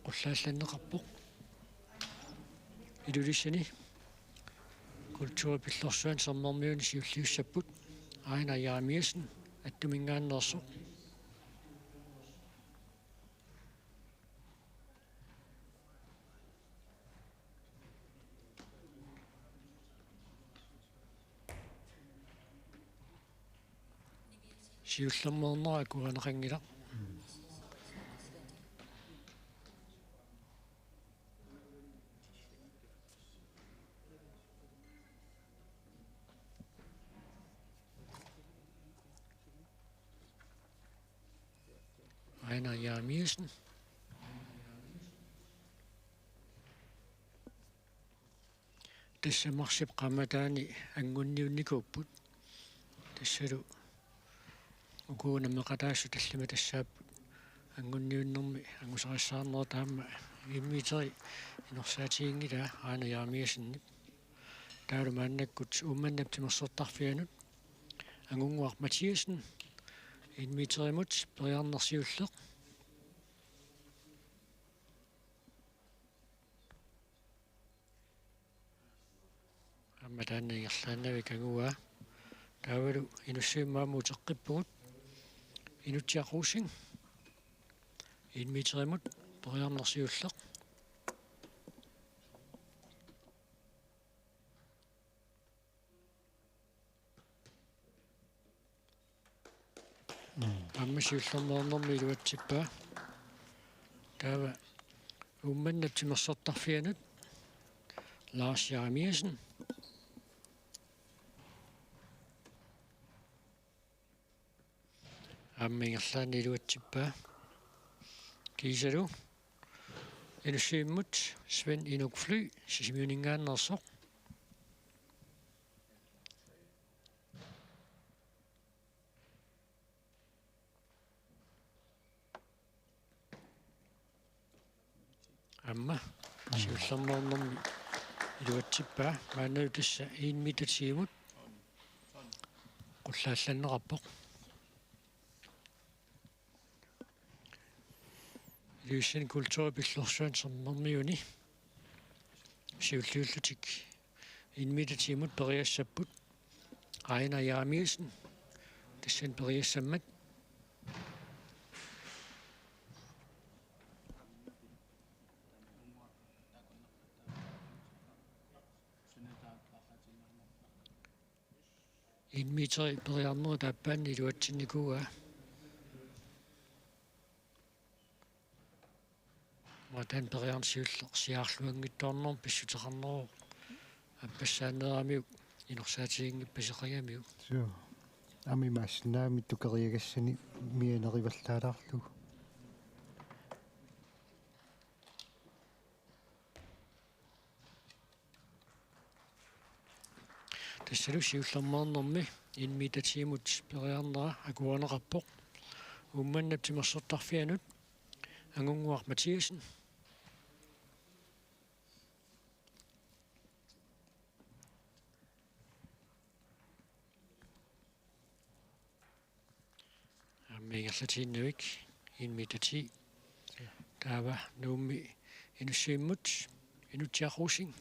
qullaallanneqarpoq. Ilulissani Kulturip Pillorsuani sermermiuni siulliussapput Aina Jeremiassen Attuminngaanneersoq. Siullermeerneq akuerineqanngilaq. Aina Jeremiassen. Tassa marsip qaammataani angunniunnikuupput. Tassalu uku nammineqataasut tallimat tassaapput angunniunnermi angusarissaarnerat, aamma en meteri inorsaatiginngilaa Aina Jeremiassenip. Taavalu maannakkut Uummannap timersortarfianut Angunnguaq Mathiassen en meterimut periarneq siulleq. Aamma taanna ingerlaannavik anguaa. Taavalu Inussivimmi aamma uteqqippugut. Inutsiaq Rosing en meterimut periarneq siulleq. Aamma siullermeernermi iluatsippaa. Taava Uummannap timersortarfianut Lars Jeremiassen. Aamma ingerlaannaq iluatsippaa. Kiisalu Inussivimmut Svend Inuk Fly Sisimiuninngaanneersoq. Aamma siullermeernermi iluatsippaa, maannalu tassa en meter ti-mut qullaallanneqarpoq. Ilulissani Kulturip Pillorsuani sermermiuni siulliullutik en meter ti-mut periassapput. Aina Jeremiassen tassani periassammat. En meteri periarnerup aappaani iluatsinnikuuaa. Maanna periarneq siulleq siaarluanngitsoornermut pissuteqarneruvoq, aappassaanneeramiuk inorsaatiginngippat seqagamiuk. Suu. Aamma imaassinnaagami tukeriagassanik mianerivallaalaarlugu. Tassalu siullermeernermi en meter ti-mut periarnera akuerineqarpoq. Uummannap timersortarfianut Angunnguaq Mathiassen. Aamma ingerlatiinnavik en meter ti. Taava Nuummi Inussivimmut Inutsiaq Rosing.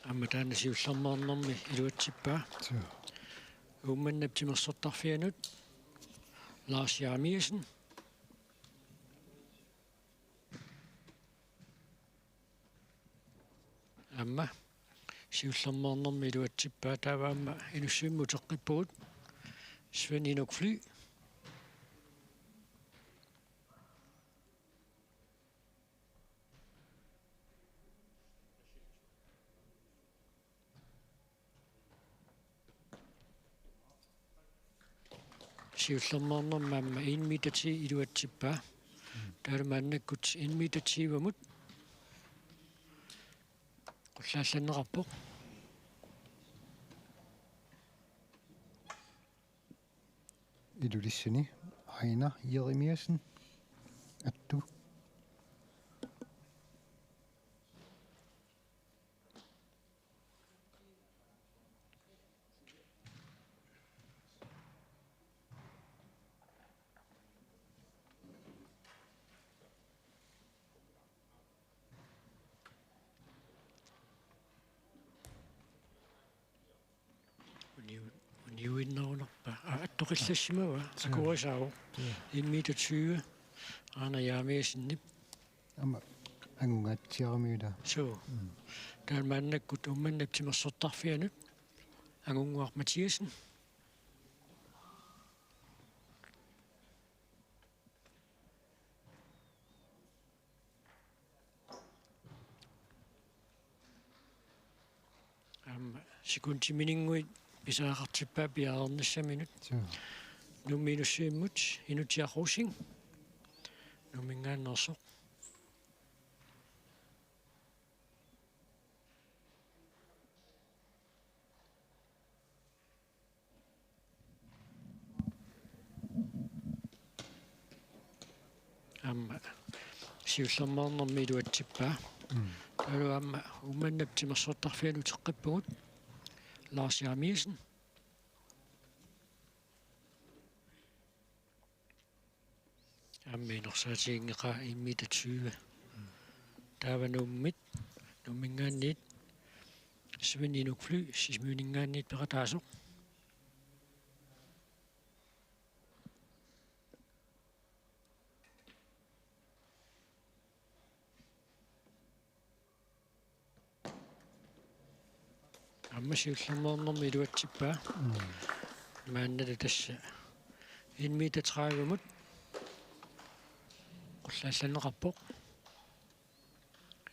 Aamma taanna siullermeernermi iluatsippaa. Suu. Uummannap timersortarfianut Lars Jeremiassen. Aamma siullermeernermi iluatsippaa, taava aamma Inussivimmi uteqqippugut. Svend Inuk Fly. Siullermeernermi aamma en meter ti iluatsippaa. Taavalu maannakkut en meter ti-mut qullaallanneqarpoq. Ilulissani Ejnar Jeremiassen, Attu. Uniu-, uniuinnarunarpa? Aa, attoqillassimavaa. Suu. Akuerisaavoq. Suu. En meter tyve. Aana Jeremiassenip. Aamma angungaatsiaramiuk ilaa. Suu. Mm. Taava maannakkut Uummannap timersortarfianut Angunnguaq Mathiassen. Aamma sekundimininnguit pisariaqartippaa piareernissaminut. Suu. Nuummi Inussivimmiut Inutsiaq Rosing. Nuumminngaanneersoq. Aamma siullermeernermi iluatsippaa. Mm. Taavalu aamma Uummannap timersortarfianut uteqqippugut. Lars Jeremiassen. Aamma inersaatiginngeqaa en meter tyve. Taava Nuummit, Nuumminngaanniit Svend Inuk Fly, Sisimiuninngaanniit peqataasoq. Aamma siullermeernermi iluatsippaa. Mm. Maannalu tassa en meter tredive-mut qullaallanneqarpoq.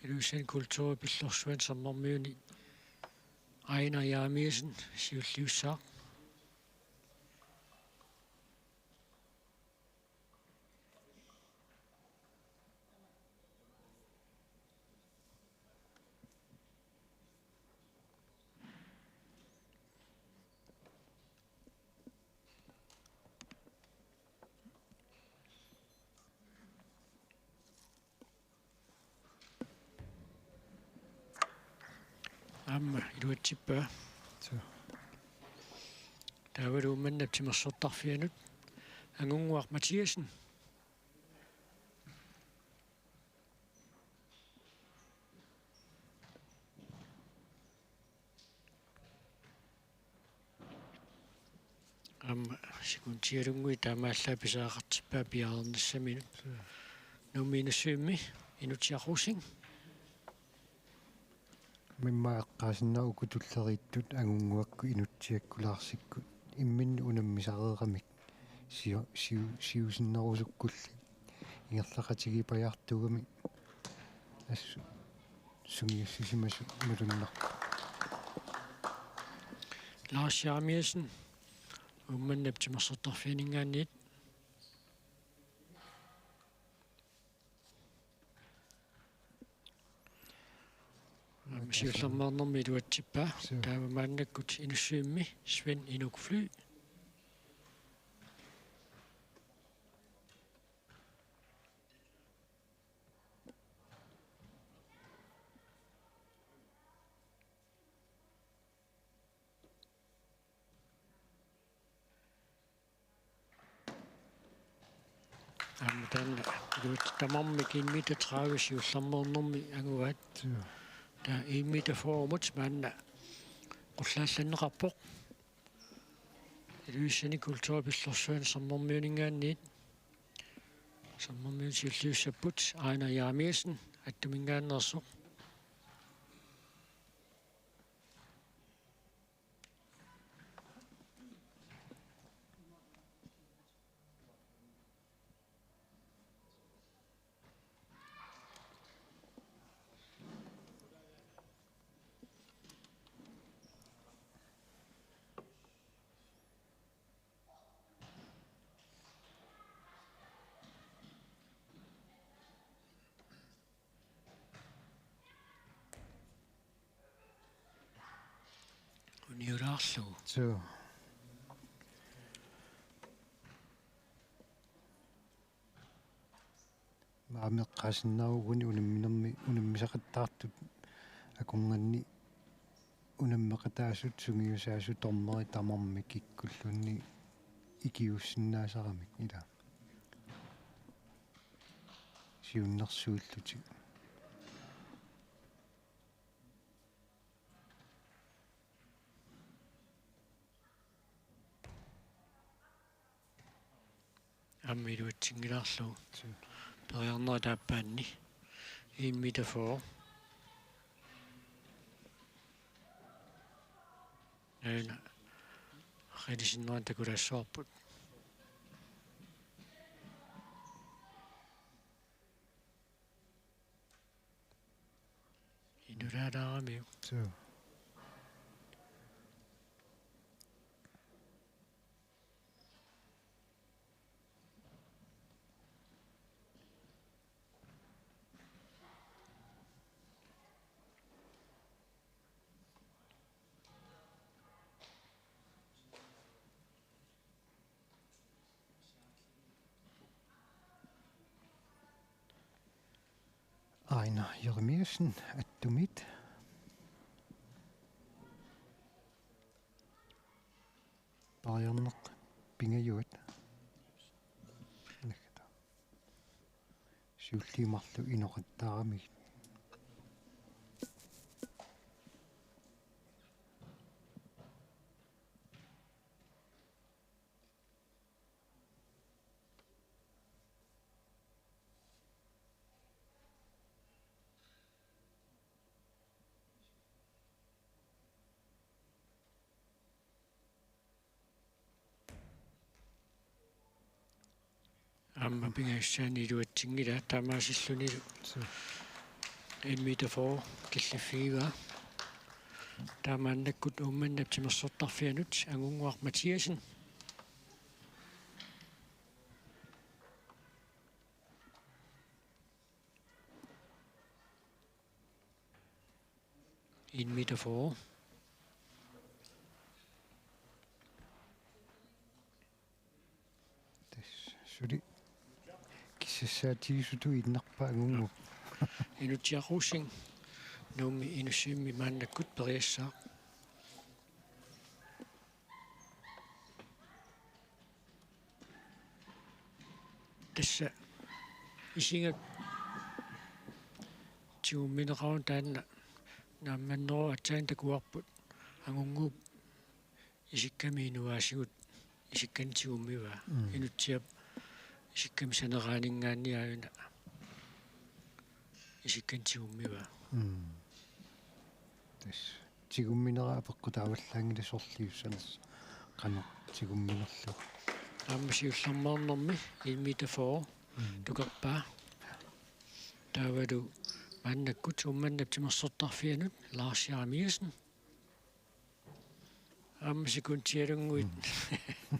Ilulissani Kulturip Pillorsuani sammarmiuni Ejnar Jeremiassen siulliussaaq. Aamma iluatsippaa. Suu. Taavalu Uummannap timersortarfianut Angunnguaq Mathiassen. Aamma sekundialunnguit taamaallaat pisariaqartippaa piareernissaminut. Nuummi Inussivimmi Inutsiaq Rosing. Immaqa eqqaasinnaavoq uku tulleriittut Angunnguakkut Inutsiakkut Larsikkut imminnut unammisareeramik sio-, siu-, siusinnerusukkulli ingerlaqatigiipajaartuugami assut sungiussisimasut malunnarpoq. Lars Jeremiassen, Uummannap timersortarfianinngaanniit. Aamma siullermeernermi iluatsippaa. Suu. Taava maannakkut Inussivimmi Svend Inuk Fly. Aamma taanna iluat tamarmik en meter tredive siullermeernermi anguaat. Suu. Taava en meter fyrre-mut maanna qullaallanneqarpoq. Ilulissani Kulturip Pillorsuani sammarmiuninngaanniit. Sammarmiunut siulliussapput Ejnar Jeremiassen, Attuminngaanneersoq. Uniulaarlugu. Suu. Aamma eqqaasinnaavoq uani unamminermi unammisaqattaartut akornanni unammeqataasut sungiusaasut dommeri tamarmik kikkulluunniit ikiuussinnaasaramik ilaa. Siunnersuillutik. Aamma iluatsinngilaarlugu. Suu. Periarneq taappaanni. En meter fyrre. Aana. Qilissinnerata takulaassavarput. Inulaalaaramiuk. Suu. Aina Jeremiassen, Atumit. Periarneq pingajuat. Nakkata. Siulliit marluk inoqattaaramigit. Aamma pingajussaanik iluatsinngilaa, taamaasillunilu. Suu. En meter fyrre killiffigivaa. Taamaannakkut Uummannap timersortarfianut Angunnguaq Mathiassen. En meter fyrre. Tassa suli kissassaatigisutut innarpaa Angunnguup. Inutsiaq Rosing, Nuummi Inussivimmi maannakkut periassaaq. Tassa isigak tigummineqaruni taanna naammannerup aatsaat takuarput Angunnguup isikkami inuaasigut isikkani tigummivaa. Mm. Inutsiap isikkami saneraaninngaanniit aajuna isikkani tigummivaa. Mm. Tassa tigumminera apeqqutaavallaanngilaq sorliussanersoq qanoq tigumminerlugu. Aamma siullermeernermi en meter fyrre. Mm. Tukerpaa. Taavalu maannakkut Uummannap timersortarfianut Lars Jeremiassen. Aamma sekundialunnguit. Mm.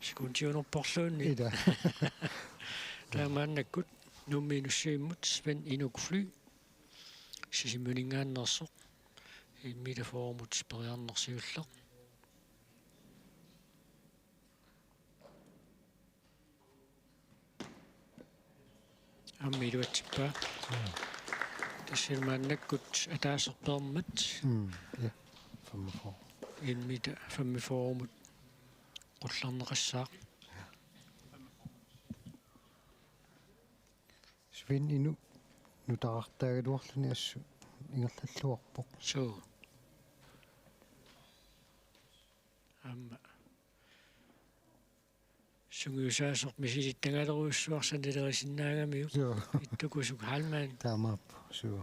Sekundiunerporluunniit. Ila. Taava maannakkut Nuummi Inussivimmut Svend Inuk Fly. Sisimiuninngaanneersoq. En meter fyrremut periarneq siulleq. Aamma iluatsippaa. Mm. Tassa maannakkut ataaseq peermat. Mm, ja. Femogfyrre. En meter femogfyrremut qullarneqassaaq. Svend Inuk nutaartaagaluarluni assut ingerlalluarpoq. Suu. Aamma sungiusaasoq misilittagalerujussuaq sanilerisinnaagamiuk. Joo. Ittukusuk Heilmann. Taamaappoq, suu.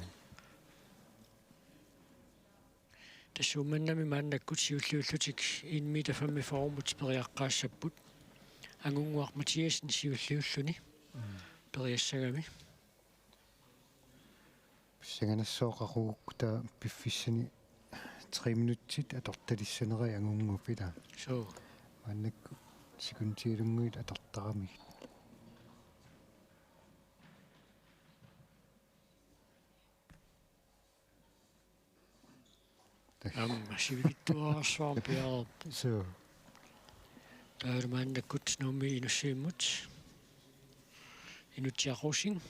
Tassa Uummannami maannakkut siulliullutik en meter femogfyrremut periaqqaassapput. Angunnguaq Mathiassen siulliulluni. Mm. Periassagami. Pissanganassaaq qaqugukku taava piffissani tre minutsit atortalissanerai Angunnguup ilaa. Suu. Maannakkut sekundialunnguit atortaramigit. Aamma sivikitsuararsuarmik piareerpoq. Suu. Taava maannakkut Nuummi Inussivimmut. Inutsiaq Rosing.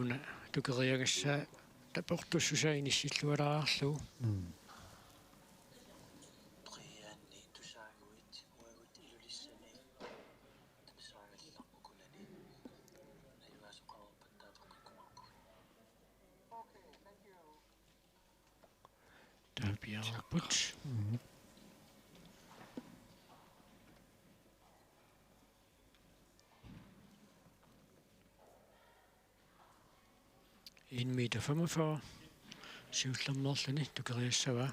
Una tukeriagassaa taportussusaa inissillualaarlugu. Mm. Taava piareerput. Mhm. En meter femogfyrre. Siullermeerluni tukeriassavaa.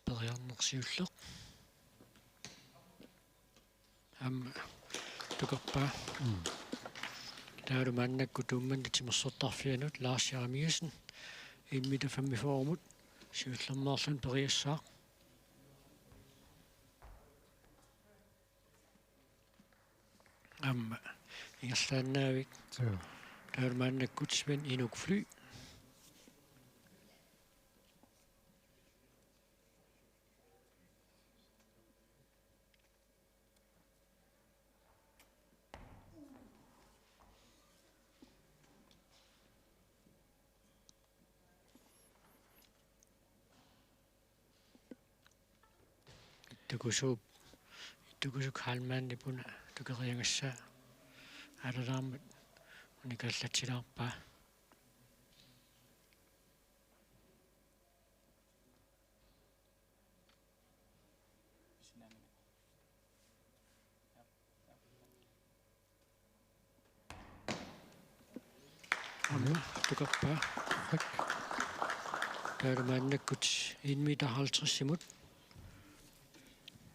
Periarneq siulleq. Aamma tukerpaa. Mm. Taavalu maannakkut Uummannap timersortarfianut Lars Jeremiassen en meter femogfyrremut siullermeerluni periassaaq. Aamma ingerlaannavik. Suu. Taavalu maannakkut Svend Inuk Fly. Ittukusuup, Ittukusuk Heilmannip una tukeriagassaa aalalaarmat unikaallatsilaarpaa. Aamma tukerpaa. Taavalu maannakkut en meter halvtredsimut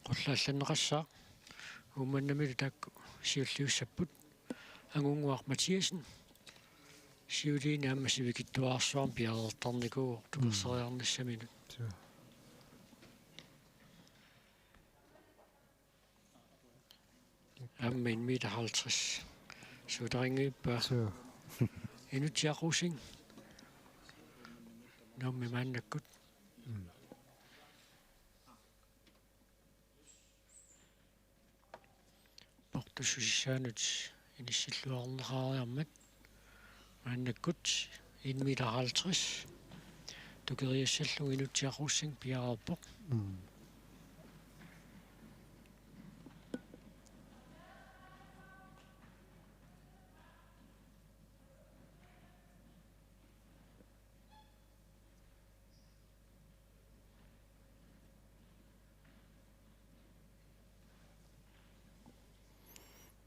qullaallanneqassaaq. Uummannamilu taakku siulliussapput. Angunnguaq Mathiassen. Siuliini aamma sivikitsuararsuarmik piareertarnikuuvoq tukersoriarnissaminut. Suu. Aamma en meter halvtreds. Suutarinngippaa. Suu. Inutsiaq Rosing. Nuummi maannakkut. Mm. Portussusissaanut inissilluarneqareermat maannakkut en meter halvtreds. Tukeriassallugu Inutsiaq Rosing piareerpoq. Mm.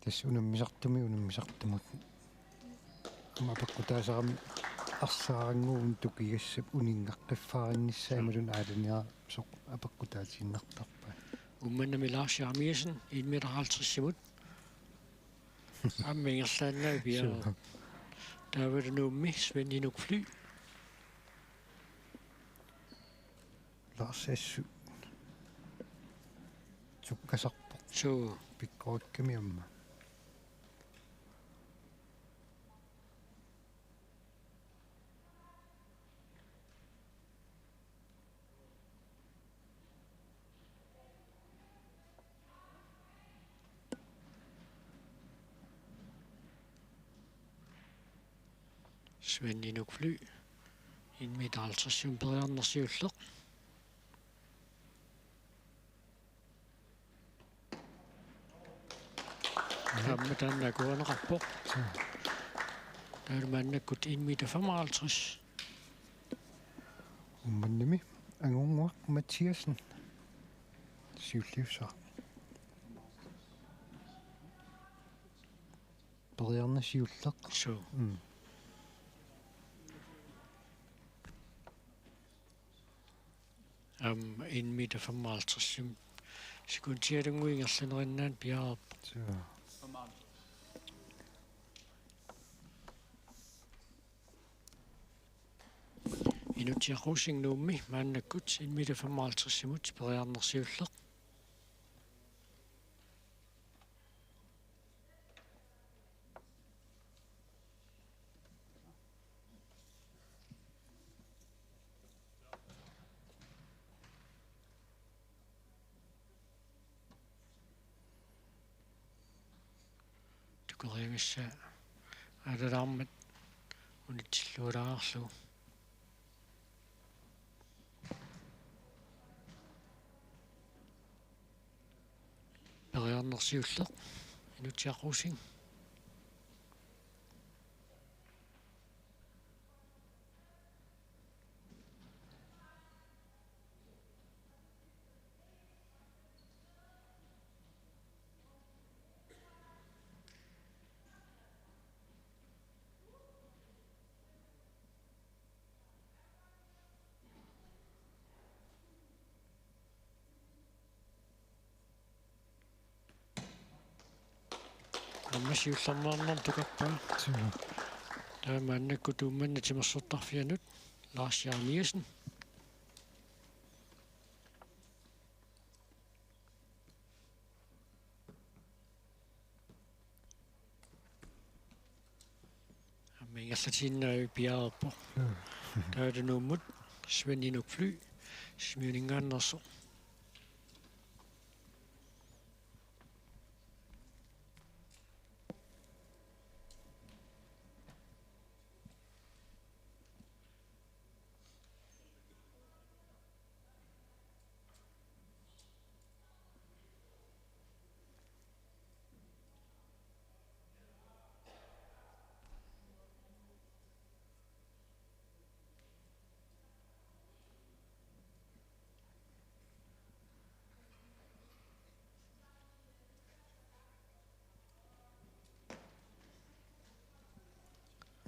Tassa unammisartumi unammisartumut. Aamma apeqqutaasarami arsaarannguuvoq tukigassap uninngaqqiffaarinnissaq imaluunniit aalaniasoq apeqqutaatiinnartarpaat. Uummannami Lars Jeremiassen en meter halvtredsimut. Aamma ingerlaannaq piareerpoq. Suu. Taavalu Nuummi Svend Inuk Fly. Lars Essu. Sukkasarpoq. Suu. Pikkorikkami aamma. Svend Inuk Fly. En meter halvtredsimut periarneq siulleq. Aamma taanna akuerineqarpoq. Taavalu maannakkut en meter femoghalvtreds. Uummannami Angunnguaq Mathiassen. Siulliussaaq. Periarneq siulleq. Suu. Mm. Aamma en meter femoghalvtreds. Sekundialunnguit ingerlaneriinnaat piareerpoq. Suu. Inutsiaq Rosing Nuummi maannakkut en meter femoghalvtredsimut periarneq siulleq. Tukoriagassaa aalalaarmat unitsillualaarlugu. Periarneq siulleq, Inutsiaq Rosing. Aamma siullermeerneq tukarpaa. Suu. Taava maannakkut Uummannap timersortarfianut Lars Jeremiassen. Aamma ingerlatiinnarlugu piareerpoq. Mm. Taavalu Nuummut Svend Inuk Fly, Sisimiuninngaanneersoq.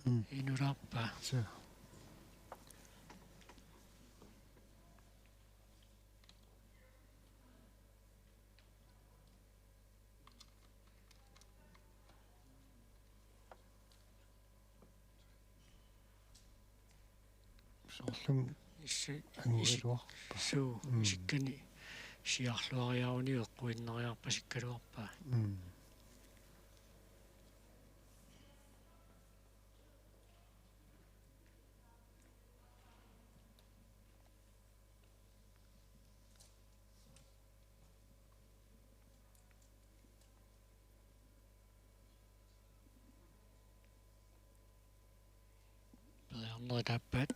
Mm. Inulaarpaa. Suu. Soorlumi issi-, angugaluarpa. Isik-, suu, mm, isikkani siarluariaruni eqquinnariarpasikkaluarpaa. Mm. Periarnerit aappaat.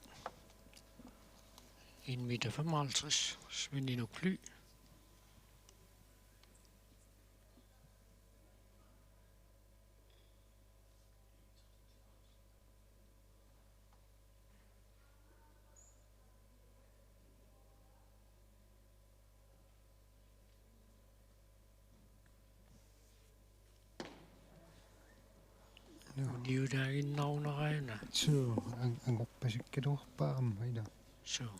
En meter femoghalvtreds, Svend Inuk Fly. Joo. Uniulaaginnarunaraana. Suu, an-, angorpasikkaluarpaa aamma ila. Suu.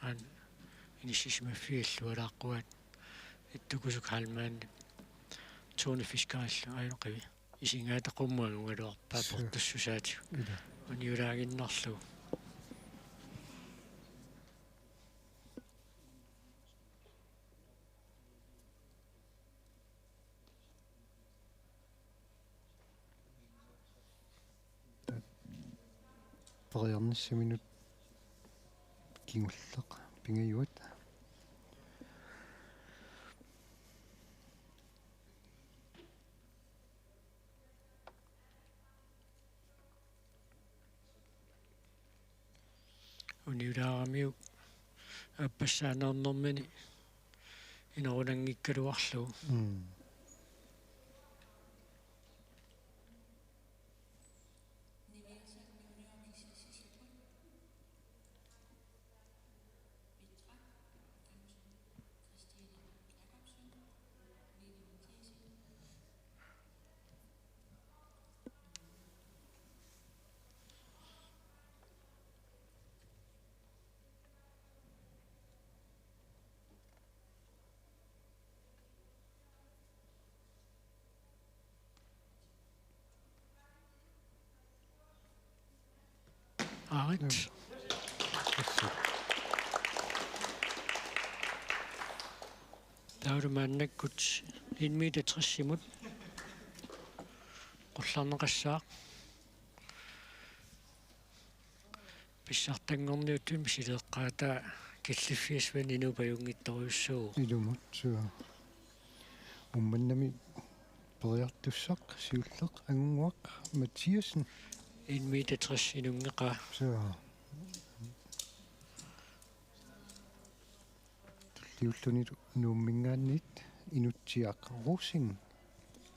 An-, inissisimaffiit illualaaqquaat ittukusuk Heilmann. Tone Fiskerillu ajoqivi. Isigaata qummut angugaluarpaa. Suu. Portussusaatigut. Ila. Uniulaaginnarlugu. Periarnissaminut kingulleq pingajuat. Uniulaaramiuk aappassaaneernermini inerunanngikkaluarlugu. Mm. Aarit. Taavalu maannakkut en meter tres-imut qullarneqassaaq. Pissartanngorniuttumik misileeqqaataa killiffiup Svend Inuk ajunngitsorujussuuvoq. Ilumut, suu. Uummannami periartussaq siulleq Angunnguaq Mathiassen. En meter tres inunngeqaa. Suu. Tulliulluni Nuumminngaanniit Inutsiaq Rosing,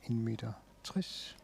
en meter tres.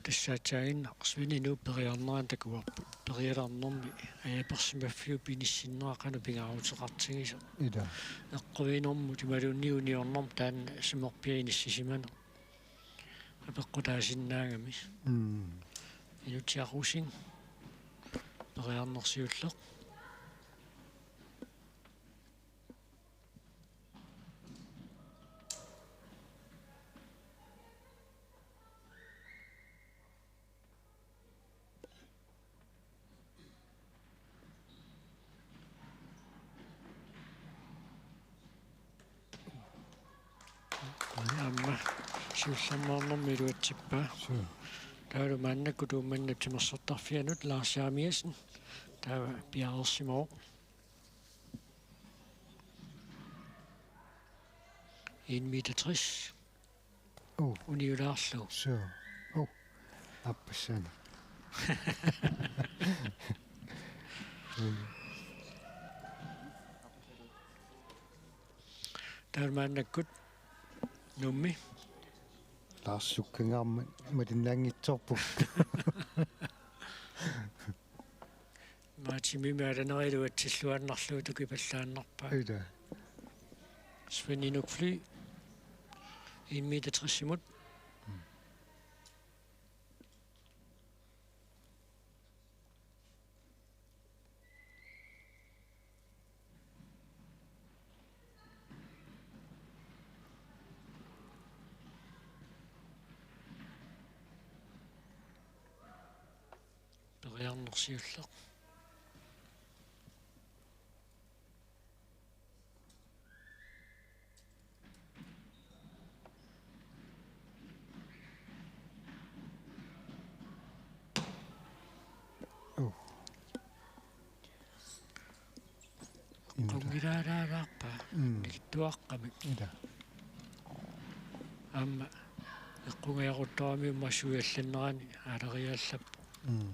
Tassa aatsaannguaq Svend Inuk periarnerani takuarput. Periarnermi ajapersimaffiup inissinnera qanoq pingaaruteqartigisoq. Ila. Eqquinermut imaluunniit uniornermut taanna sumorpiaq inissisimaneq apeqqutaasinnaagami. Mm. Inutsiaq Rosing. Periarneq siulleq. Aamma siullermeernermi iluatsippaa. Suu. Taavalu maannakkut Uummannap timersortarfianut Lars Jeremiassen. Taava piareersimavoq. En meter tres. Oh. Uniulaarlugu. Suu. Oh. Aappassaani. Mm. Taava maannakkut Nuummi. Lars sukkangaarmat malinnaanngitsoorpoq. Maatimi maalanerilu atsilluaannarlugu tukipallaannarpaa. Ila. Svend Inuk Fly. En meter tres-imut. Mm. Periarneq siulleq. Oh. Qunngilaalaallarpaa. Mm. Nilittuaqqamik. Ila. Aamma eqqungajaruttorami uumasuiallannerani aalariaallappoq. Mm.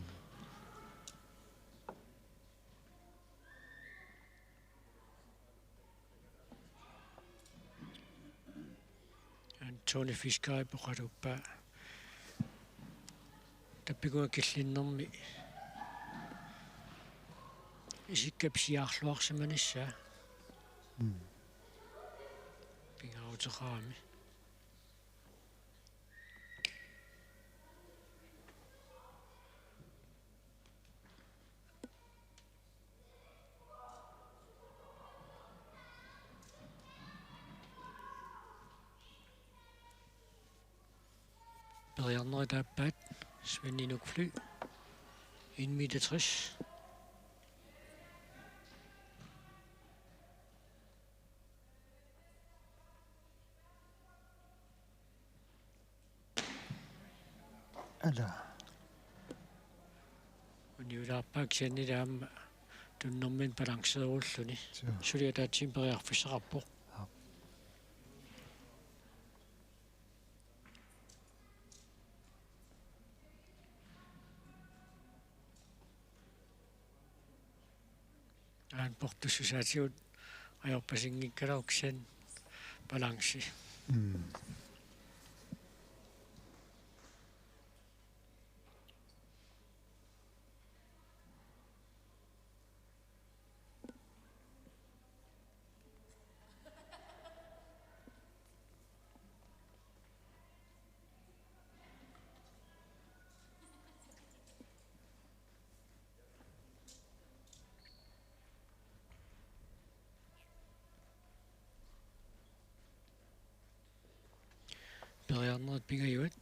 Tony Fiskerip oqaluuppaa. Tappikunga killinnermi isikka pisiarluarsimanissaa. Mm. Pingaaruteqarami. Periarnerit aappaat, Svend Inuk Fly, en meter tres. Ala. Uniulaarpaa kisiannili aamma tunnermini balanceerulluni. Suu. Suli ataatsimi periarfissaqarpoq. Aap. Aana portussusaatigut ajorpasinngikkaluarpoq kisianni balanci. Mm. Periarnerit pingajuat.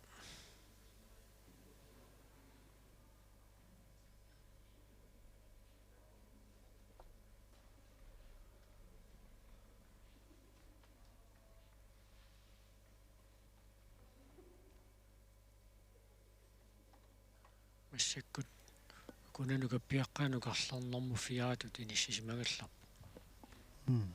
Massakkut ukuna nukappiaqqat nukarlernermut fireatut inissisimagallarput. Mm.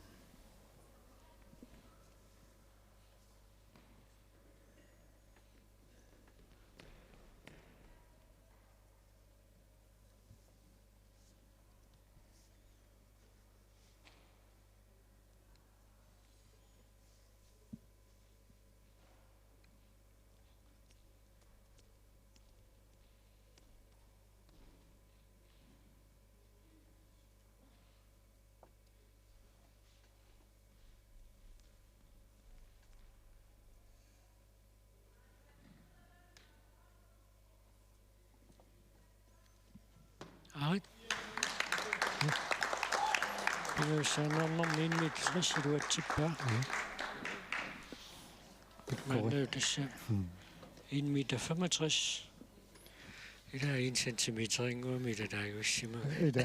Aarit. Pingajussaanermi en meter tres iluatsippaa. Mm. Maanna tassa. Mm. En meter femogtres. Ila en centimeterinnguamik ila taagussimaga. Ila.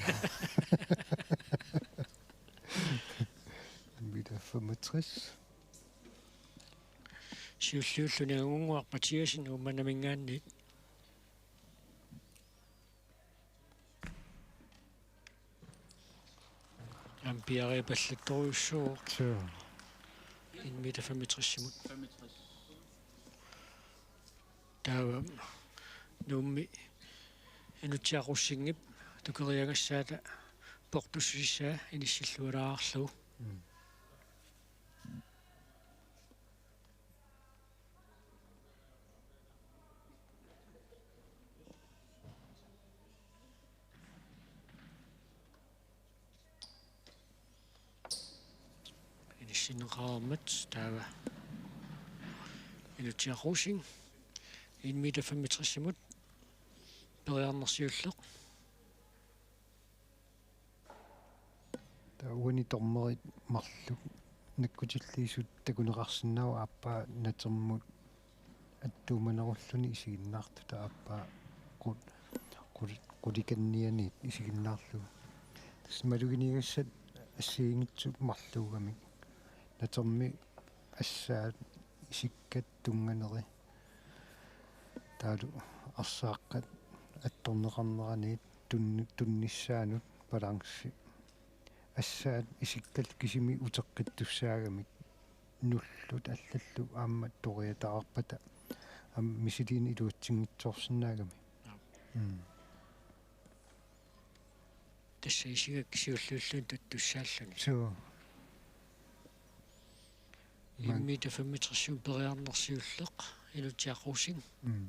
En meter femogtres. Siulliulluni Angunnguaq Mathiassen Uummannaminngaanniit. Ampiariapallattorujussuuvoq. Suu. En meter femogtres-imut. Taava Nuummi Inutsiaq Rosingip tukeriagassaata portussusissaa inissillualaarlugu. Mm. Inissinneqareermat taava Inutsiaq Rosing en meter femogtres-imut periarneq siulleq. Taava uani dommerit marluk nakkutilliisut takuneqarsinnaavoq aappaa natermut attuumanerulluni isiginnaartut aappaa qul-, qul-, qulikannianiit isiginnaarlugu. Tassa maluginiagassat assigiinngitsut marluugamik. Natermi assaat isikkat tunnganeri. Taavalu arsaaqqat attorneqarneraniit tunni-, tunnissaanut balanci. Assaat isikkallu kisimi uteqqittussaagamik. Nullut allallu aamma toriataarpata aamma misiliineq iluatsinngitsoorsinnaagami. Aap. Mm. Tassa isigak siulliulluni tuttussaalluni. Suu. Man- en meter femogtres-imut periarneq siulleq, Inutsiaq Rosing. Mm.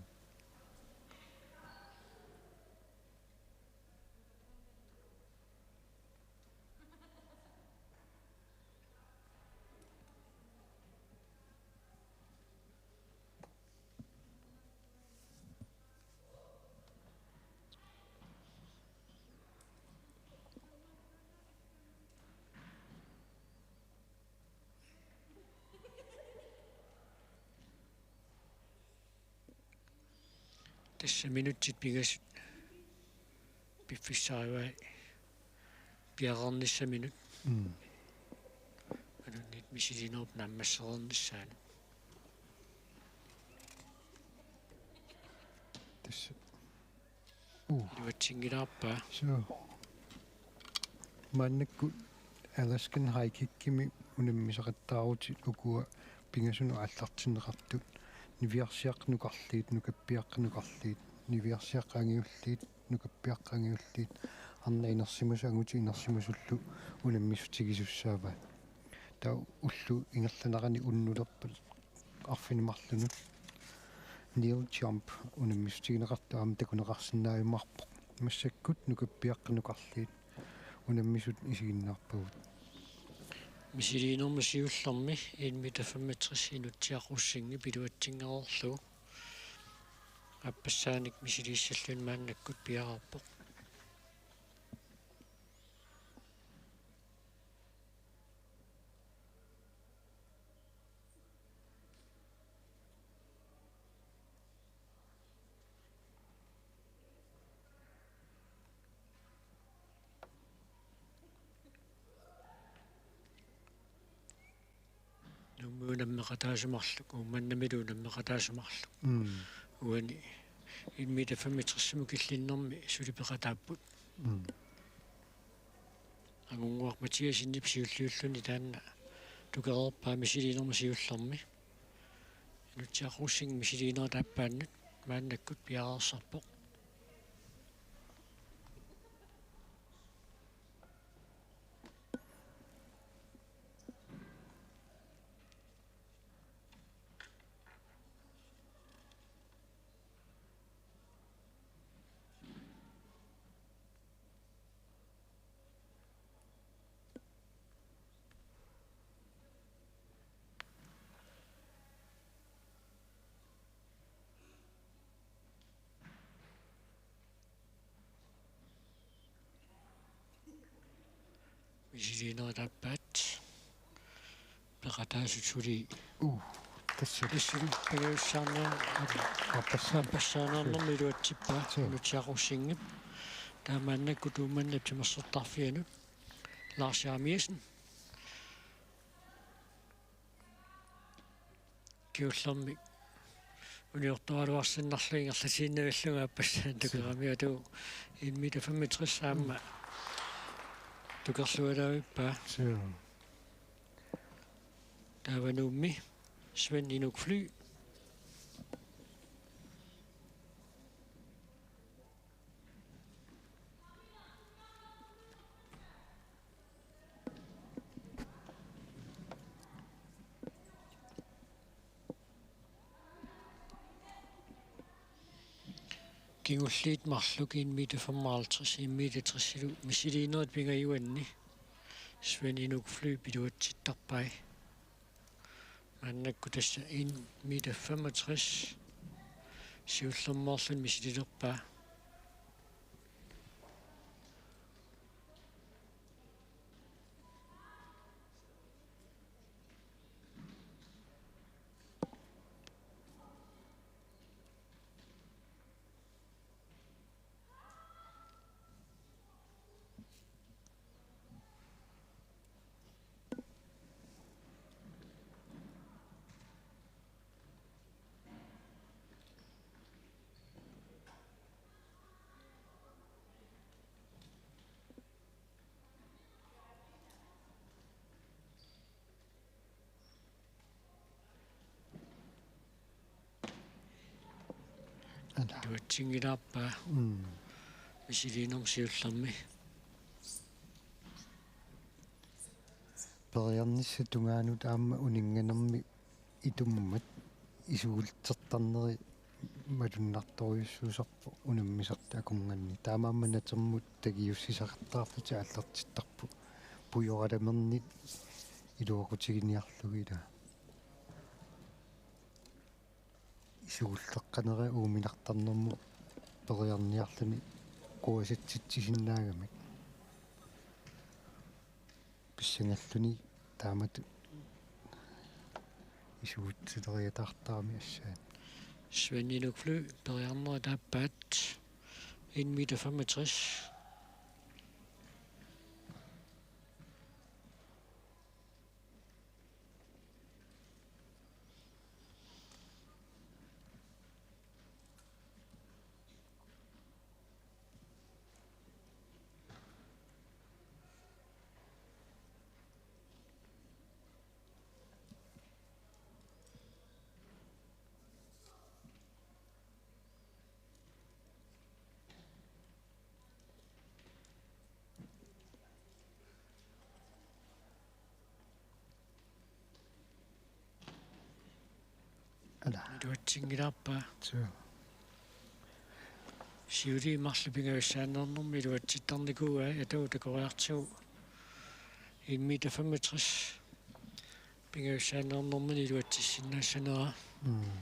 Tassa minutsit pingasut piffissarivai piareernissaminut. Mm. Imaluunniit misiliinerup naammassereernissaanut. Tassa. Uh. Iluatsinngilaarpaa. Suu. Maannakkut Alaskan High Kickimi unammisaqattaarutit ukua pingasunut aallartinneqartut. Niviarsiaqqat nukarliit, nukappiaqqat nukarliit, niviarsiaqqat angajulliit, nukappiaqqat angajulliit, arnat inersimasut angutit inersimasullu unammissutigisussaavat. Taava ullut ingerlaneranni unnulerpat arfineq-marlunut kneel jump unammissutigineqartoq aamma takuneqarsinnaajumaarpoq. Massakkut nukappiaqqat nukarliit unammisut isiginnaarpagut. Misiliinermi siullermi en meter femogtres Inutsiaq Rosingip iluatsinngereerlugu. Aappassaanik misiliissalluni maannakkut piareerpoq. unammeqataasut marluk, Uummannamilu unammeqataasut marluk. Mm. Uani en meter femogtresimut killinnermi suli peqataapput. Mm. Angunnguaq Mathiassenip siulliulluni taanna tukereerpaa misiliinermut siullermi. Inutsiaq Rosing misiliinerup aappaanut maannakkut piareersarpoq. Misiliinerup aappaat. Peqataasut suli. Uh, tassa. Tassa pingajussaarnera. Aappassaa-, aappassaannermi iluatsippaa. Suu. Inutsiaq Rosingip. Taamaannakkut Uummannap timersortarfianut Lars Jeremiassen. Kingullermik uniortoraluarsinnarlugu ingerlatiinnavillunga aappassaani tukerami, atu en meter femogtres aamma tukerlualaavippaa. Suu. Taava Nuummi Svend Inuk Fly. Kingulliit marluk en meter femoghalvtreds, en meter tresilu misiliinerit pingajuanni Svend Inuk Fly iluatsittarpai. Maannakkut tassa en meter femogtres siullermeerluni misililerpaa. Ala. Iluatsinngilaarpaa. Mm. Misiliinermut siullermi. Periarnissap tungaanut aamma uninnganermi itummat isugultertarneri malunnartorujussuusarpoq unammisartut akornanni. Taamaammat natermut tagiussisaqartarlutik aallartittarput. Pujoralamernik iluaqutiginiarlugit ilaa. Isugulleqqanera uuminartarnermut periarniarluni quasatsitsisinnaagami. Pissangalluni taamatut isugutsileriataartarami assaat. Svend Inuk Fly periarnerit aappaat en meter femogtres. Ala. Iluatsinngilaarpaa. Suu. Siuliani marluk pingajussaanneernermi iluatsittarnikuuai, atagu takoriartigu en meter femogtres pingajussaanneernermini iluatsissinnaassanera. Mm.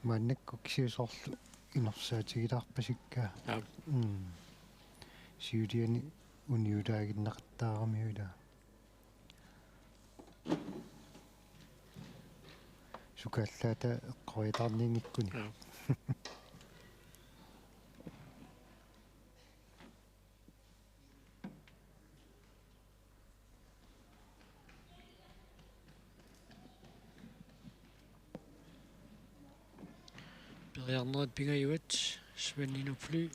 Maannakkut kisianni soorlu inersaatigilaarpasikka. Aap. Mm. Siuliani uniulaaginnaqattaaramiuk ilaa. Sukaallaata eqqoriataarnianngikkuni. Aap. Periarnerit pingajuat, Svend Inuk Fly.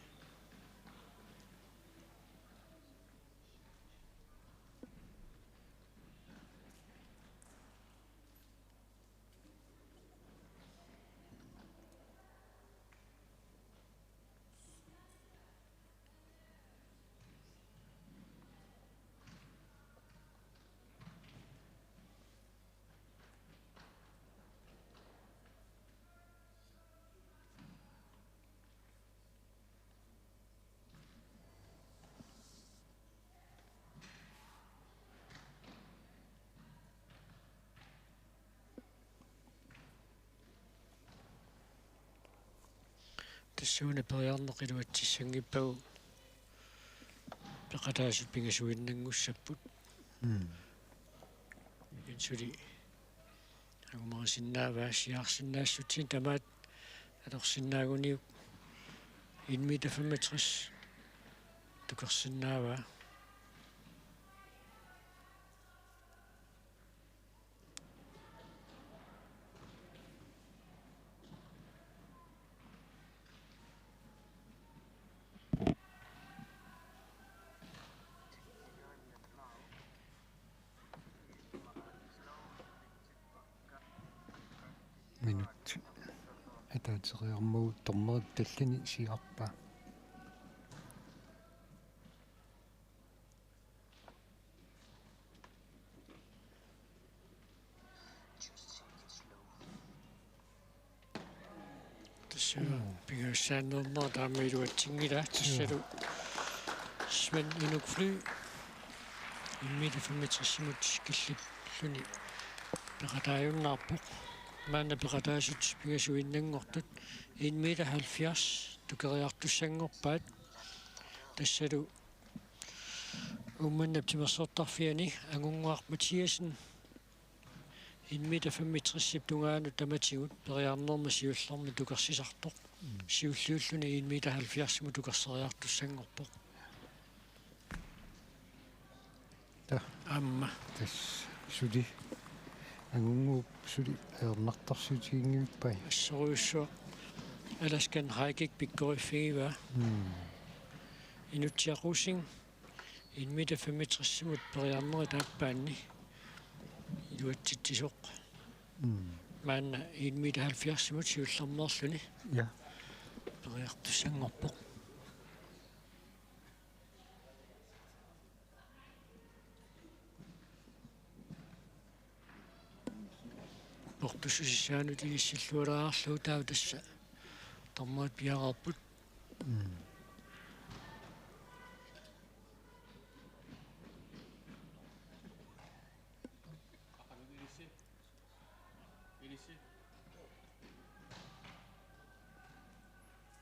Tassuuna periarneq iluatsissanngippagu peqataasut pingasuinnanngussapput. Mm. Suli angumerisinnaavaa, siaarsinnaassutsinni tamaat atorsinnaaguniuk en meter femogtres tukersinnaavaa. Minut ataatseriarmagu dommerit tallini siaarpaa. Tassa pingajussaanerma taama iluatsinngilaa, tassalu Svend Inuk Fly en meter femogtresimut killippalluni peqataajunnaarpoq. Maanna peqataasut pingasuinnanngortut en meter halvfjerds tukeriartussanngorpaat. Tassalu Uummannap timersortarfiani Angunnguaq Mathiassen en meter femogtresip tungaanut tamatigut periarnermi siullermi tukersisartoq. Mm. Siulliulluni en meter halvfjerdsimut tukerseriartussanngorpoq. Ta. Aamma. Tassa suli. Angunnguup suli ajornartorsiutiginngivippai. Assorujussuaq. Alaskan high kick pikkoriffigivaa. Mm. Inutsiaq Rosing en meter femogtresimut periarnerit aappaanni iluatsitsisoq. Mm. Maanna en meter halvfjerdsimut siullermeerluni. Ja. Periartussanngorpoq. Portussusissaanut inissillualaarlugu taava tassa dommerit piareerput. Mm.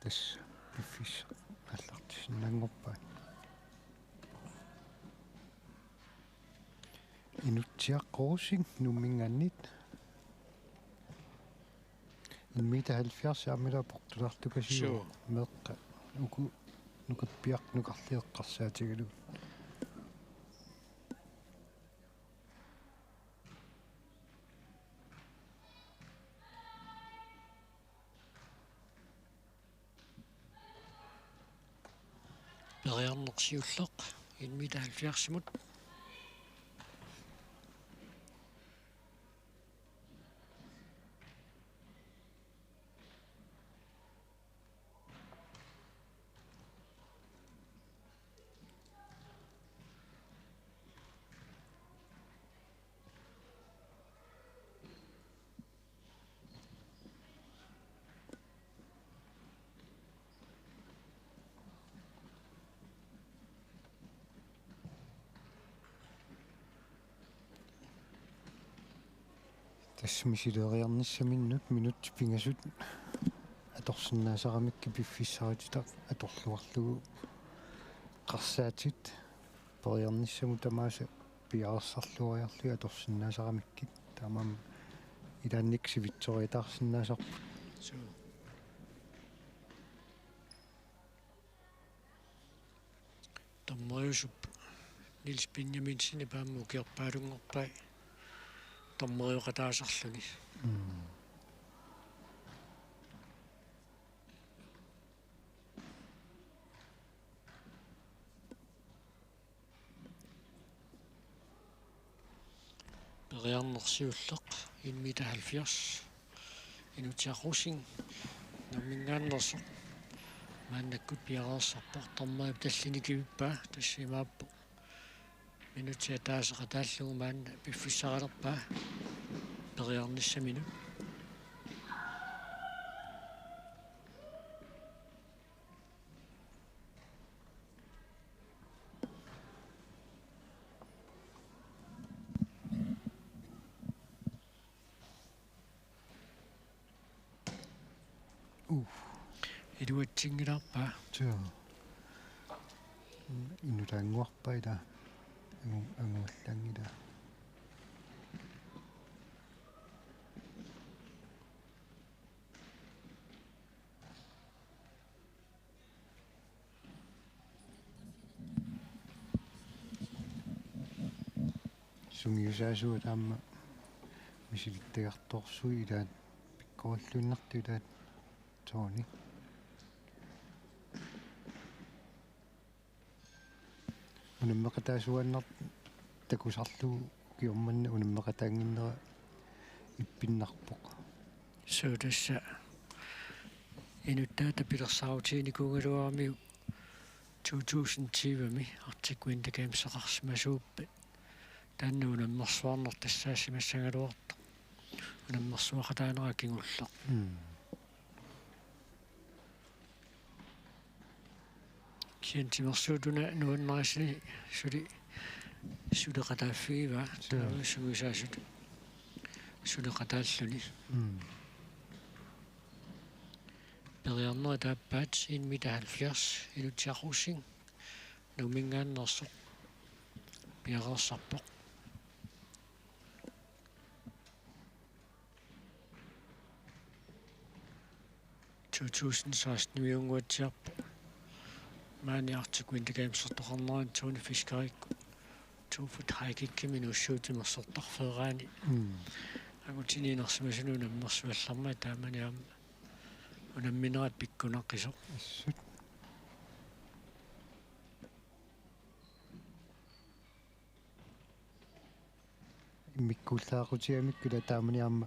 Tassa piffissaq aallartissinnaanngorpaat. Inutsiaq Rosing Nuumminngaanniit. En meter halvfjerds aamma ila portulaartukasiuvoq. Suu. Meeqqat uku nukappiaq nukarliit eqqarsaatigalugit. Periarneq siulleq en meter halvfjerdsimut. Tassa misileriarnissaminnut minutsit pingasut atorsinnaasaramikkit piffissarititaq atorluarlugu eqqarsaatit periarnissamut tamaasa piareersarluariarlugit atorsinnaasaramikkit. Taamaammat ilaannikkut sivitsoriataarsinnaasarput. Suu. Dommeriusup Niels Benjaminsenip aamma ukiorpaalunngorpai dommerioqataasarluni. Mm. Periarneq siulleq en meter halvfjerds. Inutsiaq Rosing Nuumminngaanneersoq maannakkut piareersarpoq, dommeri tallini kivippaa, tassa imaappoq minutsit ataaseq ataallugu maanna piffissaralerpaa periarnissaminut. Uh. Iluatsinngilarpaa. Joo. Inulaannguarpaa ila. Angu-, anguallanngilaa. Sungiusaasuat aamma misilittagartorsuit ilaat pikkorilluinnartut ilaat Tony. Unammeqataasuaannartoq takusarlugu ukioq manna unammeqataannginnera ippinnarpoq. Suu, tassa inuttaata pilersaarutiginikuugaluaramiuk to tusind tyve-mi Arctic Winter Games-eqarsimasuuppat. Taanna unammersuarneq tassaassimassagaluartoq. Unammersuaqataanera kingulleq. Mm. Kisianni timersuutuna nuannarisani suli suleqataaffigivaa. Suu. Taava sungiusaasutut suleqataalluni. Mm. Periarnerit aappaat en meter halvfjerds, Inutsiaq Rosing Nuumminngaanneersoq piareersarpoq. To tusind seksten-imiunnguatsiarpoq. Maani Arctic Winter Games-ertoqarnerani Tony Fiskerikkut to foot high kickimi nuussuup timersortarfeeraani. Mm. Angutini inersimasunut unammersuallarmat taamani aamma unamminerat pikkunaqisoq. Assut. Immikkuullaaqutigamikku ila taamani aamma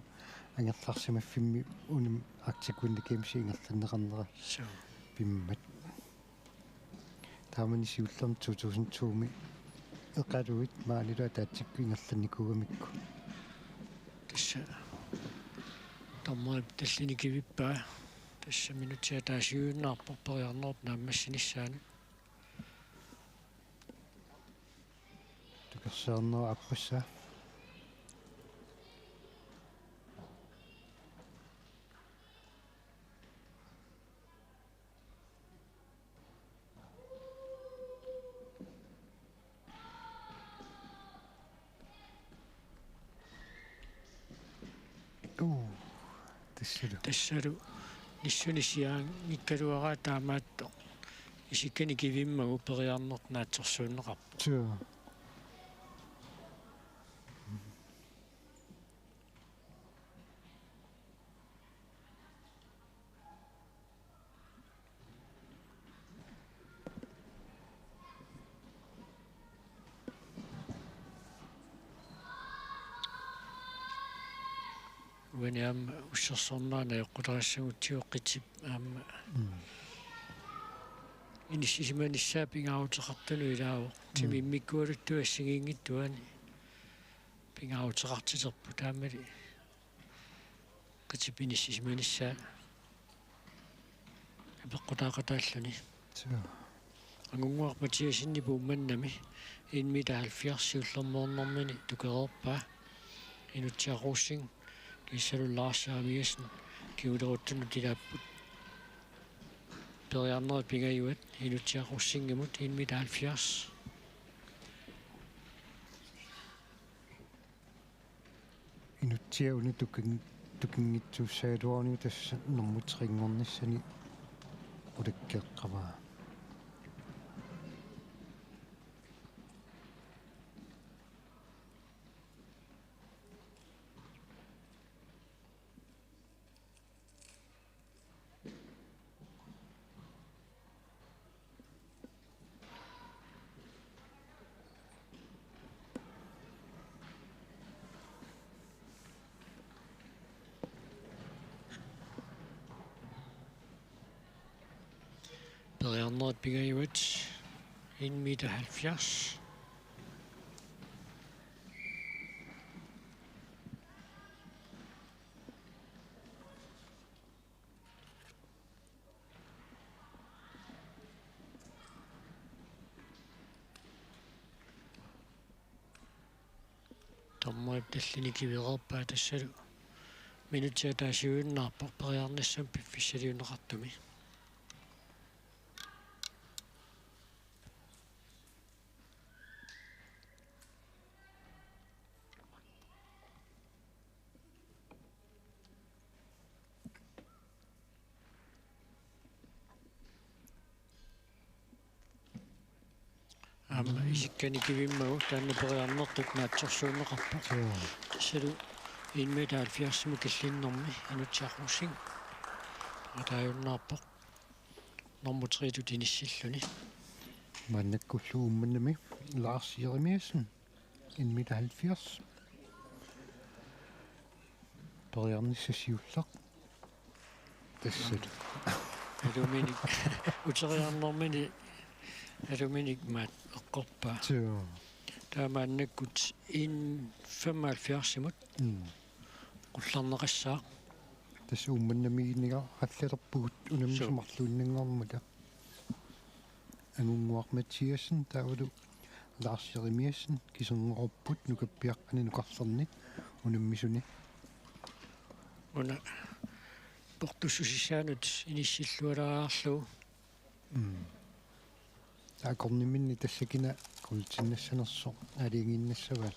angerlarsimaffimmi unami Arctic Winter Games ingerlanneqarnera. Suu. Pimmat. Taamani siullermik to tusind to-mi eqaluit maanilu ataatsikkut ingerlannikuugamikku. Tassa dommerit tallini kivippaa. Tassa minutsit ataasiinnarpoq periarnerup naammassinissaanut. Tukersaarnera appassaa. Uu, tassalu. Tassalu nissuni siaanngikkaluaraa taamaattoq. Isikkanik kivimmagu periarneq naatsorsuunneqarpoq. Suu. Uani aamma ussersornera najoqqutaassagutsigit Qitip aamma. Mm. Inissisimanissaa pingaaruteqartunut ilaavoq. Mm. Timi immikkuuluttuaq assigiinngitsuani pingaaruteqartiterput taamali. Qitip inissisimanissaa apeqqutaaqataalluni. Suu. Angunnguaq Mathiassenip Uummannami en meter halvfjerds siullermeernermini tukereerpaa. Inutsiaq Rosing kiisalu Lars Jeremiassen kinguleruttunut ilaapput. Periarnerit pingajuat Inutsiaq Rosingimut en meter halvfjerds. Inutsiaq una tukin-, tukinngitsuussagaluaruniuk tassa nummer tre-nngornissani qulakkeeqqavaa. Periarnerit pingajuat en meter halvfjerds. Dommerip tallimat kivereerpaat, tassalu minutsit ataasiuinnarpoq periarnissamut piffissaliunneqartumi. Aamma isikkanikivimmagu taanna periarnertut naatsorsuunneqarpoq. Joo. Tassalu en meter halvfjerdsimut killinnermi Inutsiaq Rosing ataajunnaarpoq nummer tre-tut inissilluni. Maannakkullu Uummannami Lars Jeremiassen, en meter halvfjerds. Periarnissaq siulleq. Tassat. Aluminik. Uteriarnermini aluminik maat eqqorpaa. Joo. Taava maannakkut en femoghalvfjerdsimut. Mm. Qullarneqassaaq. Tassa Uummannamiinngaanniit allalerpugut unammisut. Suu. Marluinnanngormata. Angunnguaq Mathiassen taavalu Lars Jeremiassen kiserngorupput nukappiaqqani nukarlerni unammisuni. Una portussusissaanut inissillualaariarlugu. Mm. Akornimminni tassakina qultinnassanersoq aalajangiinnassavaat.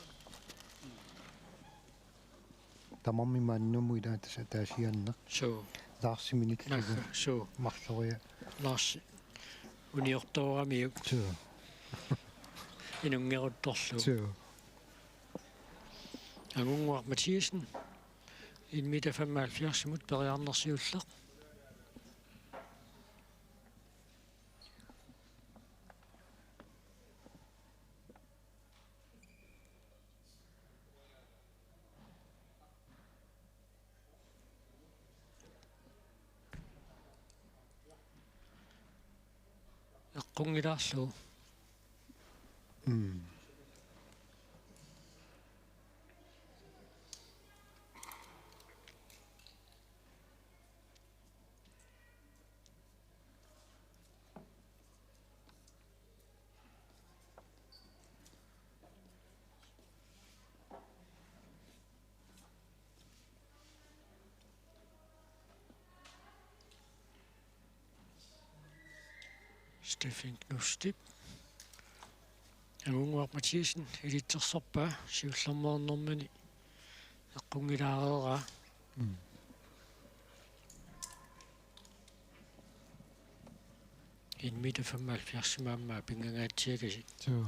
Tamarmik maannamut ilaat tassa ataasiaannaq. Suu. Larsip minillugu. Naagga, suu. Marloria. Lars uniortooramiuk. Suu. Inunngeruttorlugu. Suu. Angunnguaq Mathiassen. En meter femoghalvfjerdsimut periarneq siulleq. Eqqunngilaarlugu. Mm. Steffen Knustip. Angunnguaq Mathiassen ilitsersorpaa siullermeernermini eqqunngilaareeraa. Mm. En meter femoghalvfjerds aamma pinngangaatsiakasik. Suu.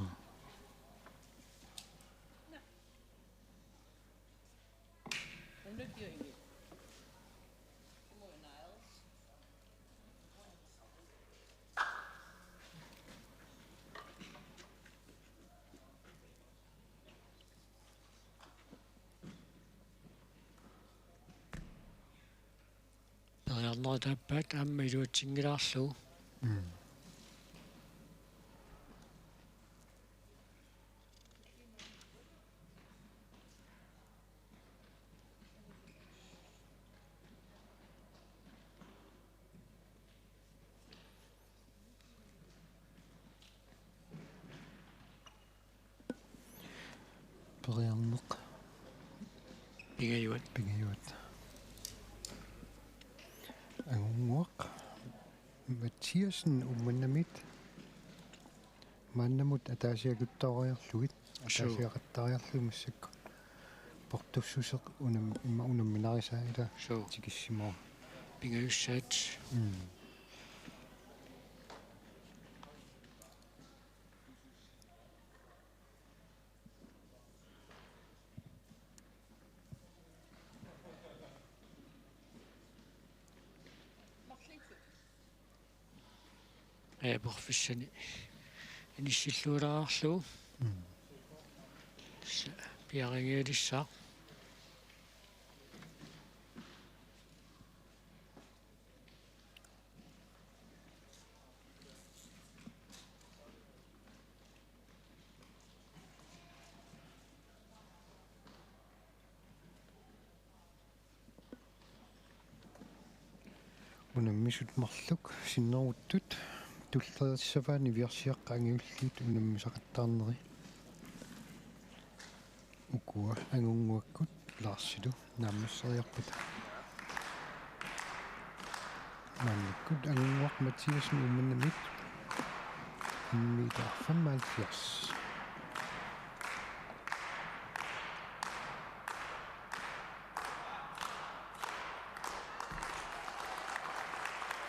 Periarnerit aappaat aamma iluatsinngilaarlugu. Mm. Periarneq. Pingajuat. Pingajuat. Angunnguaq Mathiassen Uummannamiit. Maannamut ataasiakuttooriarlugit. Suu. Ataasiaqattaariarlugit massakkut. Portussuseq unam-, imma unamminarisaa ila. Suu. Tikissimavoq. Pingajussaat. Mm. Ee, porfissani inissillualaarlugu. Mm. Tassa piareerialassaaq. Unammisut marluk sinneruttut tulleriissavaa niviarsiaqqat angajulliit unammisaqattaarneri. Ukua Angunnguakkut Larsilu naammasseriarpata. Maannakkut Angunnguaq Mathiassen Uummannamit, en meter femoghalvfjerds.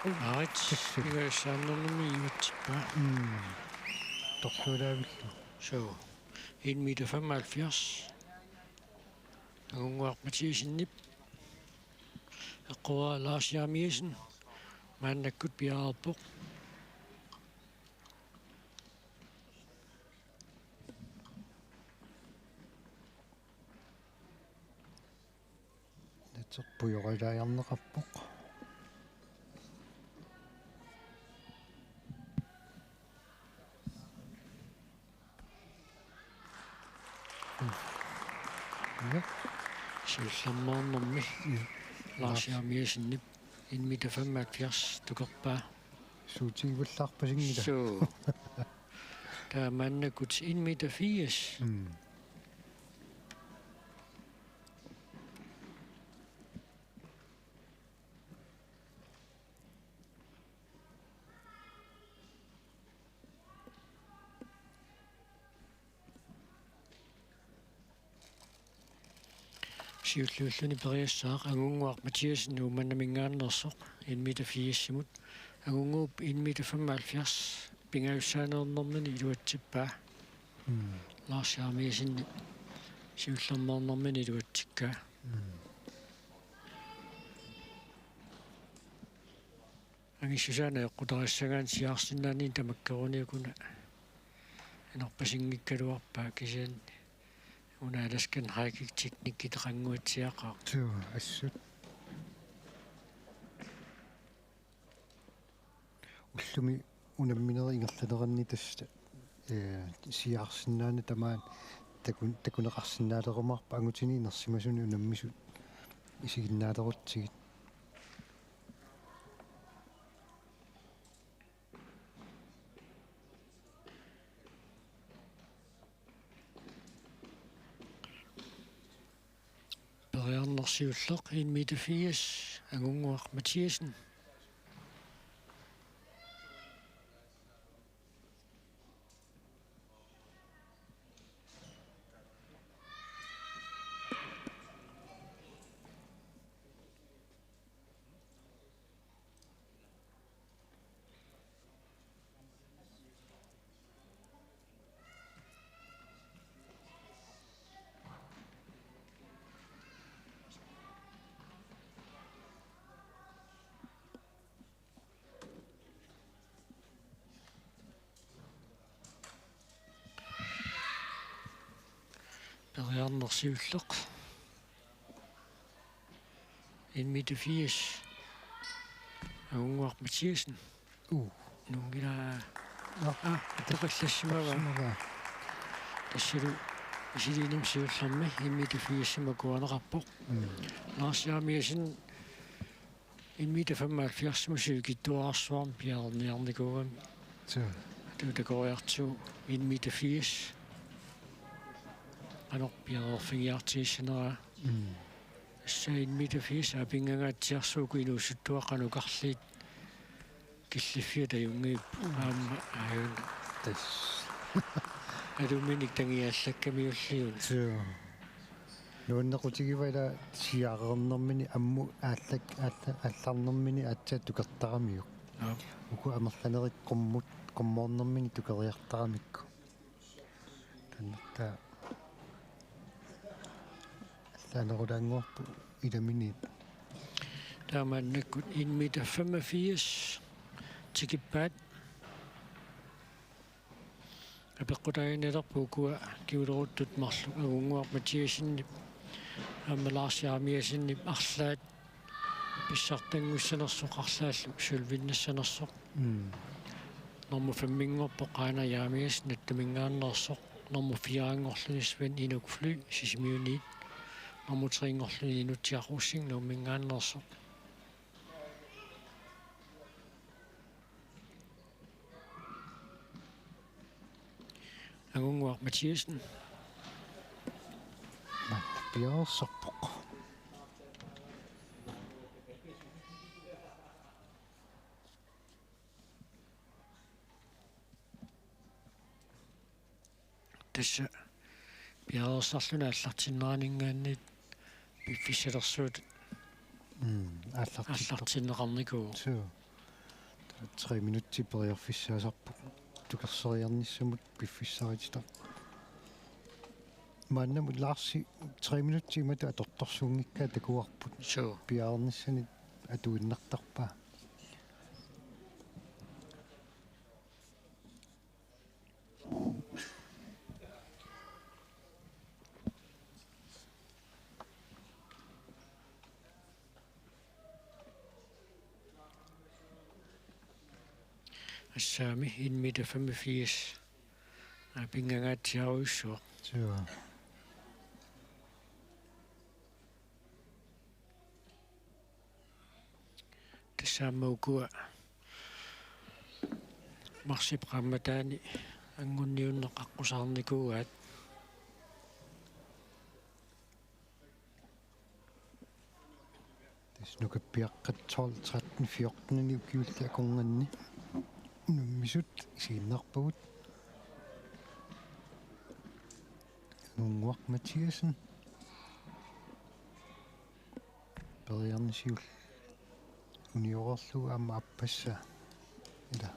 Aarit, igassaannermi iluatsippaa. Mm. Torluulaavillu. Suu. En meter femoghalvfjerds. Angunnguaq Mathiassenip. Eqquaa Lars Jeremiassen. Maannakkut piareerpoq. Naterpujoralaajarneqarpoq. Ja. Siullermeernermi. Ja. Lars Jeremiassenip en meter femoghalvfjerds tukerpaa. Suutigivallaarpasinngilaq. Suu. Taamaannakkut en meter firs. Mm. Siulliulluni periassaaq Angunnguaq Mathiassen Uummannaminngaanneersoq en meter firsimut, Angunnguup en meter femoghalvfjerds pingaajussaaneernermini iluatsippaa. Mm. Lars Jeremiassenip siullermeernermini iluatsikkaa. Mm. Angissusaana eqqutarissagaanni siaarsinnaaneq tamakkeruniuk una inerpasinngikkaluarpaa, kisianni una Alaskan High Kick teknikki qanguatsiaqaaq. Suu, assut. Ullumi unamminerit ingerlaneranni tassa, ee, siaarsinnaaneq tamaat takun-, takuneqarsinnaalerumaarpoq, angutini inersimasuni unammisut isiginnaalerutsigit. Periarneq siulleq en meter firs, Angunnguaq Mathiassen. Periarneq siulleq. En meter firs. Angunnguaq Mathiassen. Uu. Nunngilaa. Nå. Aa, toqallassimavaa. Toqallassimavaa. Tassalu isilininnut siullermi en meter firsimut akuerineqarpoq. Mm. Lars Jeremiassen en meter femoghalvfjerds musiikittuarsuarmi piareerniarnikuugami. Suu. Atuutakoriartu en meter firs. Qanoq piareerfigiartigissaneraa. Mm. Tassa en meter firs aapinngangaatsiarsuuku inuusuttuaqqat nukarliit killiffiat ajunngiipput. Mm. Aamma aajuna. Tassa. Aluminik tangiallakkamiulliuna. Suu. Nuannequtigivaat ila siareernermini ammut aallak-, aalla-, aallarnermini aatsaat tukertaramiuk. Aap. Uku amerlanerit qummut, qummoornermini tukeriartaramikku. Tannertaa allaanerulaannguarput ilaminiit. Taamaannakkut en meter femogfirs tikippaat. Apeqqutaaginnarpoq ukua kingulleruttut marluk Angunnguaq Mathiassenip aamma Lars Jeremiassenip arlaat pissartanngussanersoq arlaallu sølvinnassanersoq. Mm. Nummer femminngorpoq Qaana Jeremiassen Nattuminngaanneersoq. Nummer firenngorluni Svend Inuk Fly Sisimiuniit. Nummer trenngorluni Inutsiaq Rosing Nuumminngaanneersoq. Angunnguaq Mathiassen. Maanna piareersarpoq. Tassa piareersarluni aallartinneraninngaanniit piffissalersuut Mm, aallartittoq. Aallartinneqarnikuuvoq. Suu. Tre minutsit periarfissaasarpoq. Tukerseriarnissamut piffissarititaq. Maannamut Larsi tre minutsit imatut atortorsuunngikkaa takuarput. Suu. Piareernissanit atuinnartarpaa. Assaami en meter femogfirs. Apinnganngaatsiarujussuaq. Suu. Tassa aamma ukua marsip qaammataani angunniunneq aqqusaarnikuugaat. Tassa nukappiaqqat tolv, tretten, fjorten ukiulli akornanni unammisut isiginnarpagut. Angunnguaq Mathiassen. Periarneq siulleq unioreerlugu aamma aappassaa. Ila.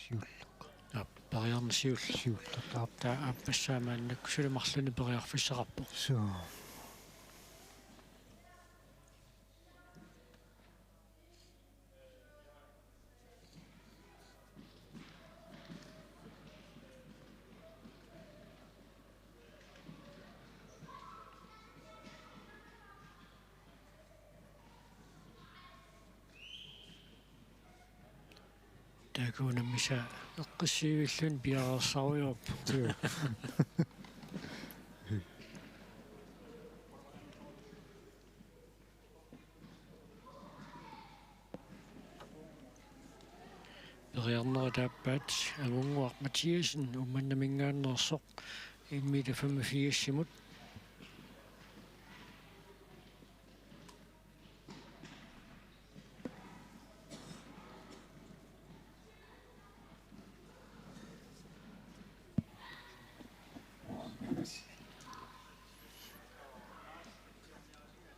Siulleq. Aap, periarneq siulleq. Siulleq, aap. Taava aappassaa maannakkut suli marlunnik periarfissaqarpoq. Suu. Taakku unammisaat eqqissiivilluni piareersarujoorput. Joo. Periarnerit aappaat Angunnguaq Mathiassen Uummannaminngaanneersoq en meter femogfirsimut.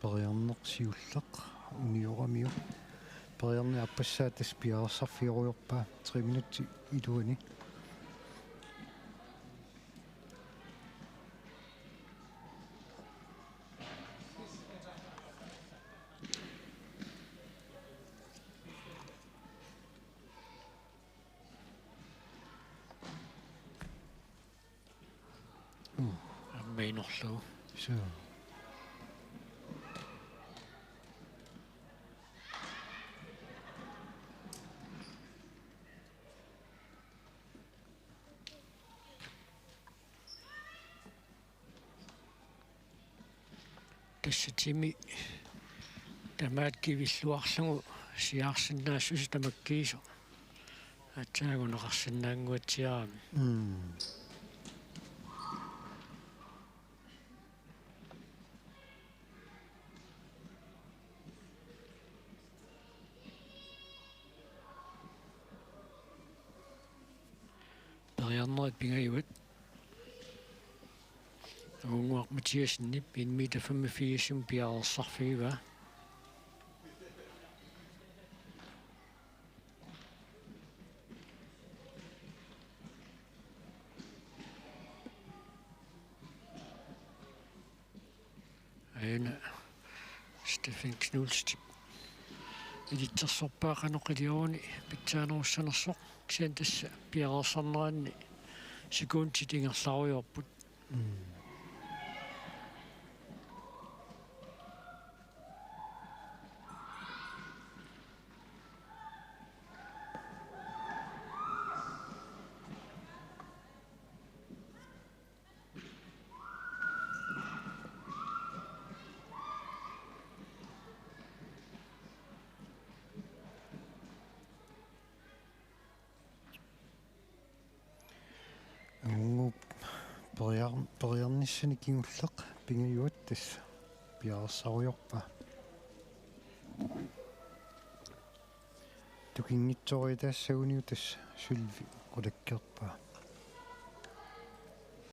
Periarneq siulleq unioramiuk. Periarneq aappassaa tassa piareersarfigerujoorpaa tre minutsit iluani. Aamma inorlugu. Suu. Tassa timi tamaat kivilluarlugu siaarsinnaassuseq tamakkiisoq. Aatsaat anguneqarsinnaannguatsiarami. Mm. Periarnerit pingajuat. Angunnguaq Mathiassenip en meter femogfirsimut piareersarfigivaa. Aana Steffen Knudsen. Ilitsersorpaa qanoq ilioruni pitsaanerussanersoq, kisianni tassa piareersarneranni sekundit ingerlarujoorput. Mm. Periar-, periarnissani kingulleq pingajuat tassa piareersarujoorpaa. Tukinngitsoortaassaguniuk tassa sølvi qulakkeer-,